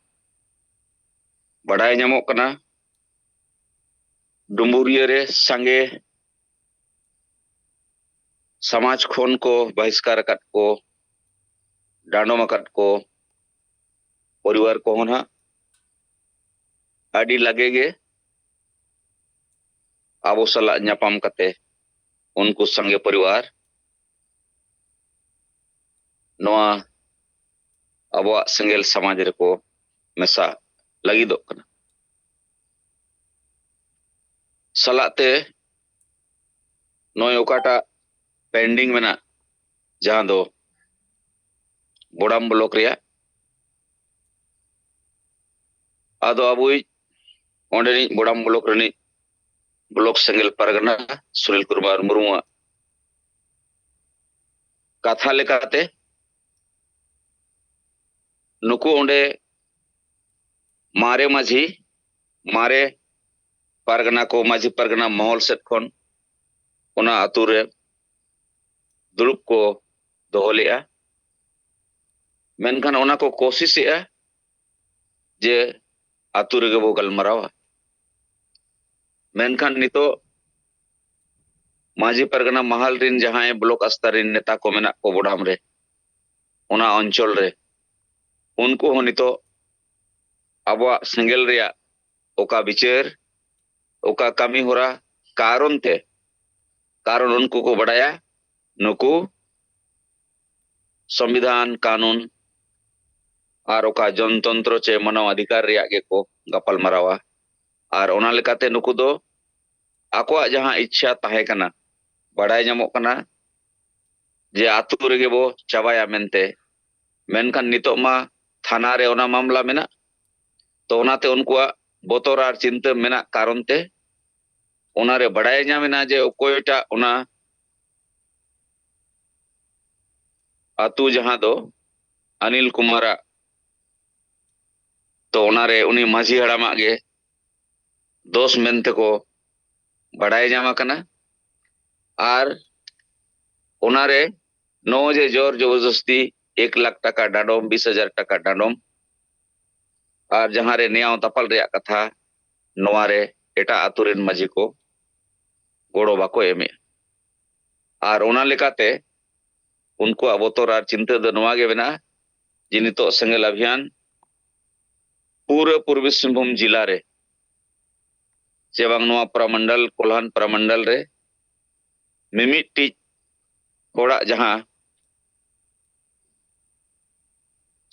ᱵᱟᱰᱟᱭ ᱧᱟᱢᱚᱜ ᱠᱟᱱᱟ, ᱰᱩᱢᱵᱩᱨᱤᱭᱟᱹ ᱨᱮ ᱥᱟᱸᱜᱮ ᱥᱚᱢᱟᱡᱽ ᱠᱷᱚᱱ ᱠᱚ ᱵᱟᱦᱤᱥᱠᱟᱨ ᱟᱠᱟᱫ ᱠᱚ, ᱰᱟᱸᱰᱚᱢ ᱟᱠᱟᱫ ᱠᱚ ᱯᱚᱨᱤᱵᱟᱨ ᱠᱚᱦᱚᱸ ᱱᱟᱦᱟᱜ ᱟᱹᱰᱤ ᱞᱟᱜᱮ ᱜᱮ ᱟᱵᱚ ᱥᱟᱞᱟᱜ ᱧᱟᱯᱟᱢ ᱠᱟᱛᱮ ᱩᱱᱠᱩ ᱥᱟᱸᱜᱮ ᱯᱚᱨᱤᱵᱟᱨ ᱱᱚᱣᱟ ᱟᱵᱚᱣᱟᱜ ᱥᱮᱸᱜᱮᱞ ᱥᱚᱢᱟᱡᱽ ᱨᱮᱠᱚ ᱢᱮᱥᱟ ᱞᱟᱹᱜᱤᱫᱚᱜ ᱠᱟᱱᱟ᱾ ᱥᱟᱞᱟᱜ ᱛᱮ ᱱᱚᱜᱼᱚᱭ ᱚᱠᱟᱴᱟᱜ pending ᱢᱮᱱᱟᱜ, ᱡᱟᱦᱟᱸ ᱫᱚ ᱵᱚᱰᱟᱢ ᱵᱞᱚᱠ ᱨᱮᱭᱟᱜ, ᱟᱫᱚ ᱟᱵᱚᱭᱤᱡ ᱚᱸᱰᱮᱱᱤᱡ ᱵᱚᱰᱟᱢ ᱵᱞᱚᱠ ᱨᱤᱱᱤᱡ ᱵᱞᱚᱠ ᱥᱮᱸᱜᱮᱞ ᱯᱟᱨᱜᱟᱱᱟ ᱥᱩᱱᱤᱞ ᱠᱩᱢᱟᱨ ᱢᱩᱨᱢᱩᱣᱟᱜ ᱠᱟᱛᱷᱟ ᱞᱮᱠᱟᱛᱮ, ᱱᱩᱠᱩ ᱚᱸᱰᱮ ᱢᱟᱨᱮ ᱢᱟᱹᱡᱷᱤ, ᱢᱟᱨᱮ ᱯᱟᱨᱜᱟᱱᱟ ᱠᱚ, ᱢᱟᱹᱡᱷᱤ ᱯᱟᱨᱜᱟᱱᱟ ᱢᱚᱦᱚᱞ ᱥᱮᱫ ᱠᱷᱚᱱ ᱚᱱᱟ ᱟᱛᱳ ᱨᱮ ᱫᱩᱲᱩᱵ ᱠᱚ ᱫᱚᱦᱚ ᱞᱮᱫᱼᱟ᱾ ᱢᱮᱱᱠᱷᱟᱱ ᱚᱱᱟ ᱠᱚ ᱠᱳᱥᱤᱥᱮᱜᱼᱟ ᱡᱮ ᱟᱛᱳ ᱨᱮᱜᱮ ᱵᱚ ᱜᱟᱞᱢᱟᱨᱟᱣᱟ᱾ ᱢᱮᱱᱠᱷᱟᱱ ᱱᱤᱛᱚᱜ ᱢᱟᱹᱡᱷᱤ ᱯᱟᱨᱜᱟᱱᱟ ᱢᱟᱦᱟᱞ ᱨᱤᱱ ᱡᱟᱦᱟᱸᱭ ᱵᱞᱚᱠ ᱟᱥᱛᱟ ᱨᱤᱱ ᱱᱮᱛᱟ ᱠᱚ ᱢᱮᱱᱟᱜ ᱠᱚ ᱵᱚᱰᱟᱢ ᱨᱮ, ᱚᱱᱟ ᱚᱧᱪᱚᱞ ᱨᱮ, ᱩᱱᱠᱩ ᱦᱚᱸ ᱱᱤᱛᱚᱜ ᱟᱵᱚᱣᱟᱜ ᱥᱮᱸᱜᱮᱞ ᱨᱮᱭᱟᱜ ᱚᱠᱟ ᱵᱤᱪᱟᱹᱨ, ᱚᱠᱟ ᱠᱟᱹᱢᱤ ᱦᱚᱨᱟ ᱠᱟᱨᱚᱱ ᱛᱮ, ᱠᱟᱨᱚᱱ ᱩᱱᱠᱩ ᱠᱚ ᱵᱟᱰᱟᱭᱟ ᱱᱩᱠᱩ ᱥᱚᱝᱵᱤᱫᱷᱟᱱ, ᱠᱟᱹᱱᱩᱱ ᱟᱨ ᱚᱠᱟ ᱡᱚᱱᱛᱚᱱᱛᱨᱚ ᱪᱮ ᱢᱟᱱᱟᱣ ᱚᱫᱷᱤᱠᱟᱨ ᱨᱮᱭᱟᱜ ᱜᱮᱠᱚ ᱜᱟᱯᱟᱞ ᱢᱟᱨᱟᱣᱟ᱾ ᱟᱨ ᱚᱱᱟ ᱞᱮᱠᱟᱛᱮ ᱱᱩᱠᱩ ᱫᱚ ᱟᱠᱚᱣᱟᱜ ᱡᱟᱦᱟᱸ ᱤᱪᱪᱷᱟ ᱛᱟᱦᱮᱸ ᱠᱟᱱᱟ, ᱵᱟᱰᱟᱭ ᱧᱟᱢᱚᱜ ᱠᱟᱱᱟ ᱡᱮ ᱟᱛᱳ ᱨᱮᱜᱮ ᱵᱚ ᱪᱟᱵᱟᱭᱟ ᱢᱮᱱᱛᱮ, ᱢᱮᱱᱠᱷᱟᱱ ᱱᱤᱛᱚᱜ ᱢᱟ ᱛᱷᱟᱱᱟ ᱨᱮ ᱚᱱᱟ ᱢᱟᱢᱞᱟ ᱢᱮᱱᱟᱜ᱾ ᱛᱚ ᱚᱱᱟᱛᱮ ᱩᱱᱠᱩᱣᱟᱜ ᱵᱚᱛᱚᱨ ᱟᱨ ᱪᱤᱱᱛᱟᱹ ᱢᱮᱱᱟᱜ ᱠᱟᱨᱚᱱ ᱛᱮ ᱚᱱᱟᱨᱮ ᱵᱟᱰᱟᱭ ᱧᱟᱢ ᱮᱱᱟ ᱡᱮ ᱚᱠᱚᱭᱴᱟᱜ ᱚᱱᱟ ᱟᱛᱳ ᱡᱟᱦᱟᱸ ᱫᱚ ᱚᱱᱤᱞ ᱠᱩᱢᱟᱨᱟᱜ, ᱛᱚ ᱚᱱᱟᱨᱮ ᱩᱱᱤ ᱢᱟᱹᱡᱷᱤ ᱦᱟᱲᱟᱢᱟᱜ ᱜᱮ ᱫᱳᱥ ᱢᱮᱱᱛᱮ ᱠᱚ ᱵᱟᱰᱟᱭ ᱧᱟᱢ ᱟᱠᱟᱱᱟ᱾ ᱟᱨ ᱚᱱᱟᱨᱮ ᱱᱚᱜᱼᱚᱭ ᱡᱮ ᱡᱳᱨ ᱡᱚᱵᱚᱨᱫᱚᱥᱛᱤ ᱮᱠ ᱞᱟᱠᱷ ᱴᱟᱠᱟ ᱰᱟᱸᱰᱚᱢ, ᱵᱤᱥ ᱦᱟᱡᱟᱨ ᱴᱟᱠᱟ ᱰᱟᱸᱰᱚᱢ, ᱟᱨ ᱡᱟᱦᱟᱸᱨᱮ ᱱᱮᱭᱟᱣ ᱛᱟᱯᱟᱞ ᱨᱮᱭᱟᱜ ᱠᱟᱛᱷᱟ, ᱱᱚᱣᱟᱨᱮ ᱮᱴᱟᱜ ᱟᱛᱳ ᱨᱮᱱ ᱢᱟᱹᱡᱷᱤ ᱠᱚ ᱜᱚᱲᱚ ᱵᱟᱠᱚ ᱮᱢᱮᱫ᱾ ᱟᱨ ᱚᱱᱟ ᱞᱮᱠᱟᱛᱮ ᱩᱱᱠᱩᱣᱟᱜ ᱵᱚᱛᱚᱨ ᱟᱨ ᱪᱤᱱᱛᱟᱹ ᱫᱚ ᱱᱚᱣᱟ ᱜᱮ ᱢᱮᱱᱟᱜᱼᱟ ᱡᱮ ᱱᱤᱛᱚᱜ ᱥᱮᱸᱜᱮᱞ ᱚᱵᱷᱤᱭᱟᱱ ᱯᱩᱨᱟᱹ ᱯᱩᱨᱵᱤ ᱥᱤᱝᱵᱷᱩᱢ ᱡᱮᱞᱟ ᱨᱮ, ᱪᱮ ᱵᱟᱝ ᱱᱚᱣᱟ ᱯᱨᱟᱢᱚᱱᱰᱚᱞ, ᱠᱚᱞᱦᱟᱱ ᱯᱨᱟᱢᱚᱱᱰᱚᱞ ᱨᱮ ᱢᱤᱢᱤᱫᱴᱤᱡ ᱦᱚᱲᱟᱜ ᱡᱟᱦᱟᱸ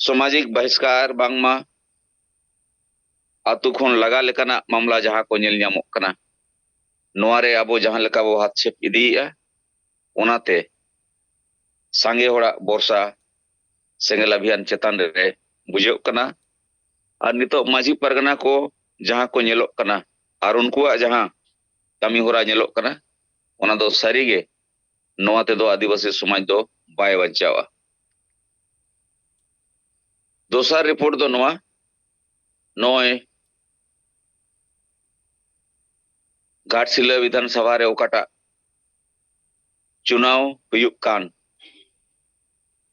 ᱥᱟᱢᱟᱡᱤᱠ ᱵᱟᱦᱤᱥᱠᱟᱨ, ᱵᱟᱝᱢᱟ ᱟᱛᱳ ᱠᱷᱚᱱ ᱞᱟᱜᱟ ᱞᱮᱠᱟᱱᱟᱜ ᱢᱟᱢᱞᱟ ᱡᱟᱦᱟᱸ ᱠᱚ ᱧᱮᱞ ᱧᱟᱢᱚᱜ ᱠᱟᱱᱟ, ᱱᱚᱣᱟ ᱨᱮ ᱟᱵᱚ ᱡᱟᱦᱟᱸ ᱞᱮᱠᱟ ᱵᱚ ᱦᱟᱛᱥᱮᱯ ᱤᱫᱤᱭᱮᱫᱼᱟ, ᱚᱱᱟᱛᱮ ᱥᱟᱸᱜᱮ ᱦᱚᱲᱟᱜ ᱵᱷᱚᱨᱥᱟ ᱥᱮᱸᱜᱮᱞ ᱚᱵᱷᱤᱭᱟᱱ ᱪᱮᱛᱟᱱ ᱨᱮ ᱵᱩᱡᱷᱟᱹᱜ ᱠᱟᱱᱟ᱾ ᱟᱨ ᱱᱤᱛᱚᱜ ᱢᱟᱹᱡᱷᱤ ᱯᱟᱨᱜᱟᱱᱟ ᱠᱚ ᱡᱟᱦᱟᱸ ᱠᱚ ᱧᱮᱞᱚᱜ ᱠᱟᱱᱟ ᱟᱨ ᱩᱱᱠᱩᱣᱟᱜ ᱡᱟᱦᱟᱸ ᱠᱟᱹᱢᱤ ᱦᱚᱨᱟ ᱧᱮᱞᱚᱜ ᱠᱟᱱᱟ, ᱚᱱᱟ ᱫᱚ ᱥᱟᱹᱨᱤᱜᱮ ᱱᱚᱣᱟ ᱛᱮᱫᱚ ᱟᱹᱫᱤᱵᱟᱹᱥᱤ ᱥᱚᱢᱟᱡᱽ ᱫᱚ ᱵᱟᱭ ᱵᱟᱧᱪᱟᱣᱟ᱾ ᱫᱚᱥᱟᱨ ᱨᱤᱯᱳᱨᱴ ᱫᱚ ᱱᱚᱣᱟ, ᱱᱚᱜᱼᱚᱭ ᱜᱷᱟᱴᱥᱤᱞᱟᱹ ᱵᱤᱫᱷᱟᱱ ᱥᱚᱵᱷᱟ ᱨᱮ ᱚᱠᱟᱴᱟᱜ ᱪᱩᱱᱟᱣ ᱦᱩᱭᱩᱜ ᱠᱟᱱ,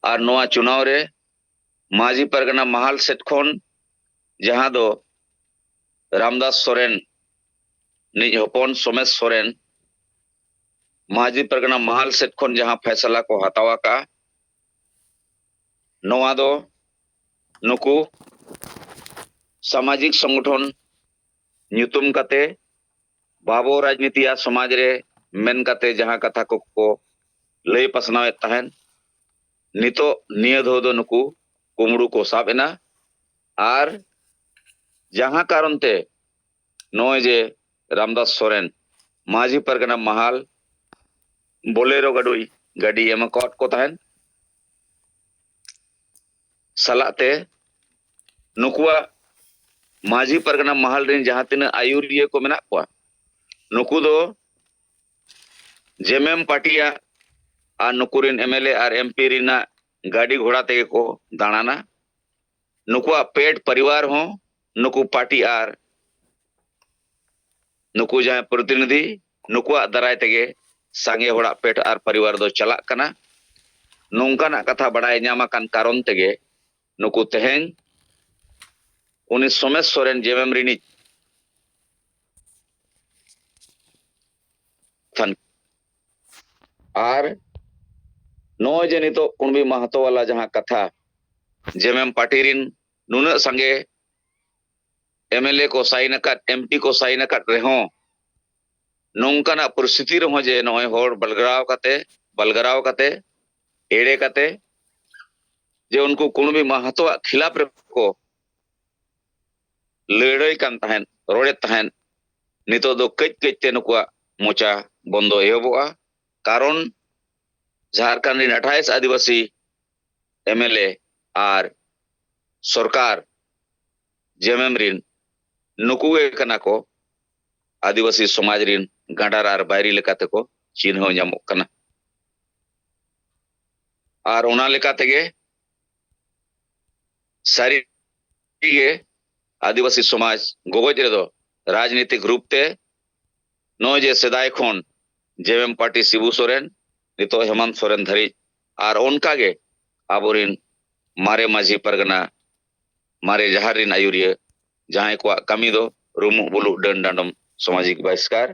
ᱟᱨ ᱱᱚᱣᱟ ᱪᱩᱱᱟᱣ ᱨᱮ ᱢᱟᱹᱡᱷᱤ ᱯᱟᱨᱜᱟᱱᱟ ᱢᱟᱦᱟᱞ ᱥᱮᱫ ᱠᱷᱚᱱ, ᱡᱟᱦᱟᱸ ᱫᱚ ᱨᱟᱢᱫᱟᱥ ᱥᱚᱨᱮᱱ ᱱᱤᱡ ᱦᱚᱯᱚᱱ ᱥᱚᱢᱮᱥ ᱥᱚᱨᱮᱱ ᱢᱟᱹᱡᱷᱤ ᱯᱟᱨᱜᱟᱱᱟ ᱢᱟᱦᱟᱞ ᱥᱮᱫ ᱠᱷᱚᱱ ᱡᱟᱦᱟᱸ ᱯᱷᱮᱥᱟᱞᱟ ᱠᱚ ᱦᱟᱛᱟᱣ ᱟᱠᱟᱫᱼᱟ, ᱱᱚᱣᱟ ᱫᱚ ᱱᱩᱠᱩ ᱥᱟᱢᱟᱡᱤᱠ ᱥᱚᱝᱜᱚᱴᱷᱚᱱ ᱧᱩᱛᱩᱢ ᱠᱟᱛᱮ ᱵᱟᱵᱚ ᱨᱟᱡᱽᱱᱤᱛᱤᱭᱟ ᱥᱚᱢᱟᱡᱽ ᱨᱮ ᱢᱮᱱ ᱠᱟᱛᱮ ᱡᱟᱦᱟᱸ ᱠᱟᱛᱷᱟ ᱠᱚᱠᱚ ᱞᱟᱹᱭ ᱯᱟᱥᱱᱟᱣᱮᱫ ᱛᱟᱦᱮᱸᱱ, ᱱᱤᱛᱚᱜ ᱱᱤᱭᱟᱹ ᱫᱷᱟᱣ ᱫᱚ ᱱᱩᱠᱩ ᱠᱩᱢᱲᱩ ᱠᱚ ᱥᱟᱵ ᱮᱱᱟ᱾ ᱟᱨ ᱡᱟᱦᱟᱸ ᱠᱟᱨᱚᱱ ᱛᱮ ᱱᱚᱜᱼᱚᱭ ᱡᱮ ᱨᱟᱢᱫᱟᱥ ᱥᱚᱨᱮᱱ ᱢᱟᱹᱡᱷᱤ ᱯᱟᱨᱜᱟᱱᱟ ᱢᱟᱦᱟᱞ ᱵᱳᱞᱮᱨᱳ ᱜᱟᱹᱰᱩᱭ ᱜᱟᱹᱰᱤ ᱮᱢ ᱟᱠᱟᱫ ᱠᱚ ᱛᱟᱦᱮᱸᱱ, ᱥᱟᱞᱟᱜ ᱛᱮ ᱱᱩᱠᱩᱣᱟᱜ ᱢᱟᱹᱡᱷᱤ ᱯᱟᱨᱜᱟᱱᱟ ᱢᱟᱦᱟᱞ ᱨᱮᱱ ᱡᱟᱦᱟᱸ ᱛᱤᱱᱟᱹᱜ ᱟᱹᱭᱩᱨᱤᱭᱟᱹ ᱠᱚ ᱢᱮᱱᱟᱜ ᱠᱚᱣᱟ, ᱱᱩᱠᱩ ᱫᱚ ᱡᱮᱢᱮᱢ ᱯᱟᱨᱴᱤᱭᱟᱜ ᱟᱨ ᱱᱩᱠᱩ ᱨᱮᱱ M L A R M P ᱨᱮᱱᱟᱜ ᱜᱟᱹᱰᱤ ᱜᱷᱚᱲᱟ ᱛᱮᱜᱮ ᱠᱚ ᱫᱟᱬᱟᱱᱟ᱾ ᱱᱩᱠᱩᱣᱟᱜ ᱯᱮᱴ ᱯᱚᱨᱤᱵᱟᱨ ᱦᱚᱸ ᱱᱩᱠᱩ ᱯᱟᱨᱴᱤ ᱟᱨ ᱱᱩᱠᱩ ᱡᱟᱦᱟᱸᱭ ᱯᱨᱚᱛᱤᱱᱤᱫᱷᱤ, ᱱᱩᱠᱩᱣᱟᱜ ᱫᱟᱨᱟᱭ ᱛᱮᱜᱮ ᱥᱟᱸᱜᱮ ᱦᱚᱲᱟᱜ ᱯᱮᱴ ᱟᱨ ᱯᱚᱨᱤᱵᱟᱨ ᱫᱚ ᱪᱟᱞᱟᱜ ᱠᱟᱱᱟ᱾ ᱱᱚᱝᱠᱟᱱᱟᱜ ᱠᱟᱛᱷᱟ ᱵᱟᱲᱟᱭ ᱧᱟᱢ ᱟᱠᱟᱱ ᱠᱟᱨᱚᱱ ᱛᱮᱜᱮ ᱱᱩᱠᱩ ᱛᱮᱦᱮᱧ ᱩᱱᱤ ᱥᱳᱢᱮᱥ ᱥᱚᱨᱮᱱ ᱡᱮᱢᱮᱢ ᱨᱤᱱᱤᱡ ᱛᱷᱟᱱ ᱟᱨ ᱱᱚᱜᱼᱚᱭ ᱡᱮ ᱱᱤᱛᱚᱜ ᱠᱩᱬᱵᱤ ᱢᱟᱦᱟᱛᱚ ᱣᱟᱞᱟ ᱡᱟᱦᱟᱸ ᱠᱟᱛᱷᱟ, ᱡᱮᱢᱮᱢ ᱯᱟᱨᱴᱤ ᱨᱤᱱ ᱱᱩᱱᱟᱹᱜ ᱥᱟᱸᱜᱮ ᱮᱢᱮᱞᱮ ᱠᱚ ᱥᱟᱭᱤᱱ ᱟᱠᱟᱫ, ᱮᱢᱯᱤ ᱠᱚ ᱥᱟᱭᱤᱱ ᱟᱠᱟᱫ ᱨᱮᱦᱚᱸ, ᱱᱚᱝᱠᱟᱱᱟᱜ ᱯᱚᱨᱤᱥᱛᱷᱤᱛᱤ ᱨᱮᱦᱚᱸ ᱡᱮ ᱱᱚᱜᱼᱚᱭ ᱦᱚᱲ ᱵᱟᱞᱜᱟᱨᱟᱣ ᱠᱟᱛᱮ, ᱵᱟᱞᱜᱟᱨᱟᱣ ᱠᱟᱛᱮ, ᱮᱲᱮ ᱠᱟᱛᱮ, ᱡᱮ ᱩᱱᱠᱩ ᱠᱩᱬᱵᱤ ᱢᱟᱦᱟᱛᱚᱣᱟᱜ ᱠᱷᱤᱞᱟᱯ ᱨᱮᱠᱚ ᱞᱟᱹᱲᱦᱟᱹᱭ ᱠᱟᱱ ᱛᱟᱦᱮᱸᱫ, ᱨᱚᱲᱮᱫ ᱛᱟᱦᱮᱸᱫ, ᱱᱤᱛᱚᱜ ᱫᱚ ᱠᱟᱹᱡ ᱠᱟᱹᱡ ᱛᱮ ᱱᱩᱠᱩᱣᱟᱜ ᱢᱚᱪᱟ ᱵᱚᱱᱫᱚ ᱮᱦᱚᱵᱚᱜᱼᱟ᱾ ᱠᱟᱨᱚᱱ ᱡᱷᱟᱲᱠᱷᱚᱸᱰ ᱨᱤᱱ ᱟᱴᱷᱟᱭᱤᱥ ᱟᱹᱫᱤᱵᱟᱹᱥᱤ ᱮᱢᱮᱞᱮ ᱟᱨ ᱥᱚᱨᱠᱟᱨ ᱡᱮᱢᱮᱢ ᱨᱤᱱ ᱱᱩᱠᱩ ᱜᱮ ᱠᱟᱱᱟ ᱠᱚ ᱟᱹᱫᱤᱵᱟᱹᱥᱤ ᱥᱚᱢᱟᱡᱽ ᱨᱤᱱ ᱜᱟᱸᱰᱟᱨ ᱟᱨ ᱵᱟᱹᱭᱨᱤ ᱞᱮᱠᱟᱛᱮ ᱠᱚ ᱪᱤᱱᱦᱟᱹᱣ ᱧᱟᱢᱚᱜ ᱠᱟᱱᱟ᱾ ᱟᱨ ᱚᱱᱟ ᱞᱮᱠᱟ ᱛᱮᱜᱮ ᱥᱟᱹᱨᱤ ᱜᱮ ᱟᱹᱫᱤᱵᱟᱹᱥᱤ ᱥᱚᱢᱟᱡᱽ ᱜᱚᱜᱚᱡ ᱨᱮᱫᱚ ᱨᱟᱡᱽᱱᱤᱛᱤᱠ ᱨᱩᱯ ᱛᱮ ᱱᱚᱜᱼᱚᱭ ᱡᱮ ᱥᱮᱫᱟᱭ ᱠᱷᱚᱱ ᱡᱮᱢᱮᱢ ᱯᱟᱨᱴᱤ ᱥᱤᱵᱩ ᱥᱚᱨᱮᱱ, ᱱᱤᱛᱚᱜ ᱦᱮᱢᱟᱱᱛ ᱥᱚᱨᱮᱱ ᱫᱷᱟᱹᱨᱤᱡ, ᱟᱨ ᱚᱱᱠᱟ ᱜᱮ ᱟᱵᱚᱨᱤᱱ ᱢᱟᱨᱮ ᱢᱟᱹᱡᱷᱤ ᱯᱟᱨᱜᱟᱱᱟ, ᱢᱟᱨᱮ ᱡᱟᱦᱟᱸ ᱨᱤᱱ ᱟᱹᱭᱩᱨᱤᱭᱟᱹ, ᱡᱟᱦᱟᱸᱭ ᱠᱚᱣᱟᱜ ᱠᱟᱹᱢᱤ ᱫᱚ ᱨᱩᱢᱩᱜ ᱵᱩᱞᱩᱜ, ᱰᱟᱹᱱ ᱰᱟᱸᱰᱚᱢ, ᱥᱟᱢᱟᱡᱤᱠ ᱵᱟᱦᱤᱥᱠᱟᱨ,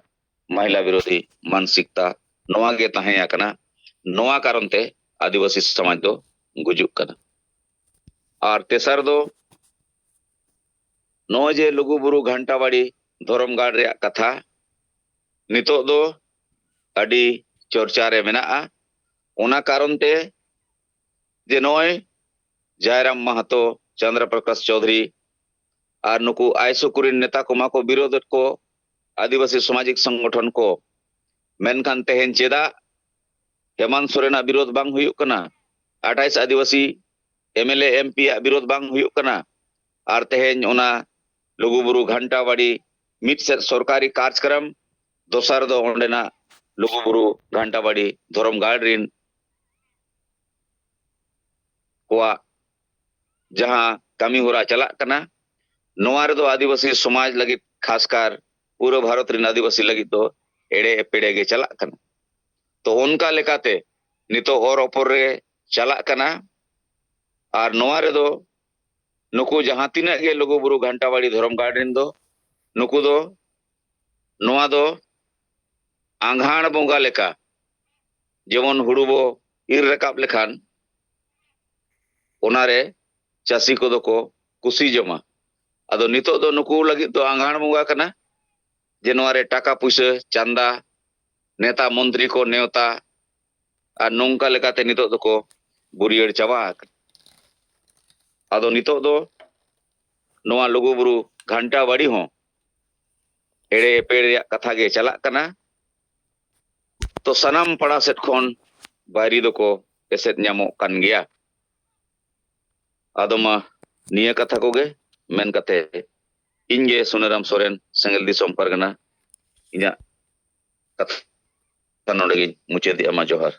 ᱢᱚᱦᱤᱞᱟ ᱵᱤᱨᱳᱫᱷᱤ ᱢᱟᱱᱥᱤᱠᱛᱟ, ᱱᱚᱣᱟ ᱜᱮ ᱛᱟᱦᱮᱸ ᱟᱠᱟᱱᱟ᱾ ᱱᱚᱣᱟ ᱠᱟᱨᱚᱱ ᱛᱮ ᱟᱹᱫᱤᱵᱟᱹᱥᱤ ᱥᱚᱢᱟᱡᱽ ᱫᱚ ᱜᱩᱡᱩᱜ ᱠᱟᱱᱟ᱾ ᱟᱨ ᱛᱮᱥᱟᱨ ᱫᱚ ᱱᱚᱜᱼᱚᱭ ᱡᱮ ᱞᱩᱜᱩ ᱵᱩᱨᱩ ᱜᱷᱟᱱᱴᱟ ᱵᱟᱲᱤ ᱫᱷᱚᱨᱚᱢ ᱜᱟᱲ ᱨᱮᱭᱟᱜ ᱠᱟᱛᱷᱟ ᱱᱤᱛᱚᱜ ᱫᱚ ᱟᱹᱰᱤ ᱪᱚᱨᱪᱟ ᱨᱮ ᱢᱮᱱᱟᱜᱼᱟ᱾ ᱚᱱᱟ ᱠᱟᱨᱚᱱ ᱛᱮ ᱡᱮ ᱱᱚᱜᱼᱚᱭ ᱡᱟᱭᱨᱟᱢ ᱢᱟᱦᱟᱛᱚ, ᱪᱚᱱᱫᱨᱚ ᱯᱨᱚᱠᱟᱥ ᱪᱳᱣᱫᱷᱩᱨᱤ ᱟᱨ ᱱᱩᱠᱩ ᱟᱭᱥᱩ ᱠᱚᱨᱮᱱ ᱱᱮᱛᱟ ᱠᱚᱢᱟ ᱠᱚ ᱵᱤᱨᱳᱫᱮᱫ ᱠᱚ, ᱟᱹᱫᱤᱵᱟᱹᱥᱤ ᱥᱟᱢᱟᱡᱤᱠ ᱥᱚᱝᱜᱚᱴᱷᱚᱱ ᱠᱚ, ᱢᱮᱱᱠᱷᱟᱱ ᱛᱮᱦᱮᱧ ᱪᱮᱫᱟᱜ ᱦᱮᱢᱟᱱᱛ ᱥᱚᱨᱮᱱᱟᱜ ᱵᱤᱨᱳᱫᱷ ᱵᱟᱝ ᱦᱩᱭᱩᱜ ᱠᱟᱱᱟ? ᱟᱴᱷᱟᱭᱤᱥ ᱟᱹᱫᱤᱵᱟᱹᱥᱤ ᱮᱢᱮᱞᱮ ᱮᱢᱯᱤ ᱭᱟᱜ ᱵᱤᱨᱳᱫᱷ ᱵᱟᱝ ᱦᱩᱭᱩᱜ ᱠᱟᱱᱟ? ᱟᱨ ᱛᱮᱦᱮᱧ ᱚᱱᱟ ᱞᱩᱜᱩᱵᱩᱨᱩ ᱜᱷᱟᱱᱴᱟ ᱵᱟᱲᱤ ᱢᱤᱫ ᱥᱮᱫ ᱥᱚᱨᱠᱟᱨᱤ ᱠᱟᱨᱡᱽᱠᱨᱚᱢ, ᱫᱚᱥᱟᱨ ᱫᱚ ᱚᱸᱰᱮᱱᱟᱜ ᱞᱩᱜᱩᱵᱩᱨᱩ ᱜᱷᱟᱱᱴᱟ ᱵᱟᱲᱤ ᱫᱷᱚᱨᱚᱢ ᱜᱟᱲ ᱨᱤᱱ ᱠᱚᱣᱟᱜ ᱡᱟᱦᱟᱸ ᱠᱟᱹᱢᱤ ᱦᱚᱨᱟ ᱪᱟᱞᱟᱜ ᱠᱟᱱᱟ, ᱱᱚᱣᱟ ᱨᱮᱫᱚ ᱟᱹᱫᱤᱵᱟᱹᱥᱤ ᱥᱚᱢᱟᱡᱽ ᱞᱟᱹᱜᱤᱫ, ᱠᱷᱟᱥᱠᱟᱨ ᱯᱩᱨᱟᱹ ᱵᱷᱟᱨᱚᱛ ᱨᱤᱱ ᱟᱹᱫᱤᱵᱟᱹᱥᱤ ᱞᱟᱹᱜᱤᱫ ᱫᱚ ᱮᱲᱮ ᱮᱯᱮᱲᱮ ᱜᱮ ᱪᱟᱞᱟᱜ ᱠᱟᱱᱟ᱾ ᱛᱚ ᱚᱱᱠᱟ ᱞᱮᱠᱟᱛᱮ ᱱᱤᱛᱚᱜ ᱚᱨ ᱚᱯᱚᱨ ᱨᱮ ᱪᱟᱞᱟᱜ ᱠᱟᱱᱟ᱾ ᱟᱨ ᱱᱚᱣᱟ ᱨᱮᱫᱚ ᱱᱩᱠᱩ ᱡᱟᱦᱟᱸ ᱛᱤᱱᱟᱹᱜ ᱜᱮ ᱞᱩᱜᱩᱵᱩᱨᱩ ᱜᱷᱟᱱᱴᱟᱵᱟᱲᱤ ᱫᱷᱚᱨᱚᱢ ᱜᱟᱲ ᱨᱮᱱ ᱫᱚ, ᱱᱩᱠᱩ ᱫᱚ ᱱᱚᱣᱟ ᱫᱚ ᱟᱸᱜᱷᱟᱲ ᱵᱚᱸᱜᱟ ᱞᱮᱠᱟ, ᱡᱮᱢᱚᱱ ᱦᱩᱲᱩ ᱵᱚ ᱤᱨ ᱨᱟᱠᱟᱵ ᱞᱮᱠᱷᱟᱱ ᱚᱱᱟᱨᱮ ᱪᱟᱹᱥᱤ ᱠᱚᱫᱚ ᱠᱚ ᱠᱩᱥᱤ ᱡᱚᱝᱟ᱾ ᱟᱫᱚ ᱱᱤᱛᱚᱜ ᱫᱚ ᱱᱩᱠᱩ ᱞᱟᱹᱜᱤᱫ ᱫᱚ ᱟᱸᱜᱷᱟᱲ ᱵᱚᱸᱜᱟ ᱠᱟᱱᱟ, ᱡᱮ ᱱᱚᱣᱟ ᱨᱮ ᱴᱟᱠᱟ ᱯᱩᱭᱥᱟᱹ, ᱪᱟᱸᱫᱟ, ᱱᱮᱛᱟ ᱢᱚᱱᱛᱨᱤ ᱠᱚ ᱱᱮᱣᱛᱟ, ᱟᱨ ᱱᱚᱝᱠᱟ ᱞᱮᱠᱟᱛᱮ ᱱᱤᱛᱚᱜ ᱫᱚᱠᱚ ᱵᱩᱨᱤᱭᱟᱹᱲ ᱪᱟᱵᱟ ᱟᱠᱟᱱᱟ᱾ ᱟᱫᱚ ᱱᱤᱛᱚᱜ ᱫᱚ ᱱᱚᱣᱟ ᱞᱩᱜᱩᱵᱩᱨᱩ ᱜᱷᱟᱱᱴᱟ ᱵᱟᱲᱤ ᱦᱚᱸ ᱮᱲᱮ ᱮᱯᱮᱲ ᱨᱮᱭᱟᱜ ᱠᱟᱛᱷᱟ ᱜᱮ ᱪᱟᱞᱟᱜ ᱠᱟᱱᱟ᱾ ᱛᱚ ᱥᱟᱱᱟᱢ ᱯᱟᱲᱟ ᱥᱮᱫ ᱠᱷᱚᱱ ᱵᱟᱭᱨᱤ ᱫᱚᱠᱚ ᱮᱥᱮᱫ ᱧᱟᱢᱚᱜ ᱠᱟᱱ ᱜᱮᱭᱟ᱾ ᱟᱫᱚ ᱢᱟ ᱱᱤᱭᱟᱹ ᱠᱟᱛᱷᱟ ᱠᱚᱜᱮ ᱢᱮᱱ ᱠᱟᱛᱮ ᱤᱧ ᱜᱮ ᱥᱩᱱᱟᱹᱨᱟᱢ ᱥᱚᱨᱮᱱ, ᱥᱮᱸᱜᱮᱞ ᱫᱤᱥᱚᱢ ᱯᱟᱨᱜᱟᱱᱟ, ᱤᱧᱟᱹᱜ ᱠᱟᱛᱷᱟ ᱱᱚᱰᱮ ᱜᱤᱧ ᱢᱩᱪᱟᱹᱫᱮᱜᱼᱟ᱾ ᱢᱟ ᱡᱚᱦᱟᱨ᱾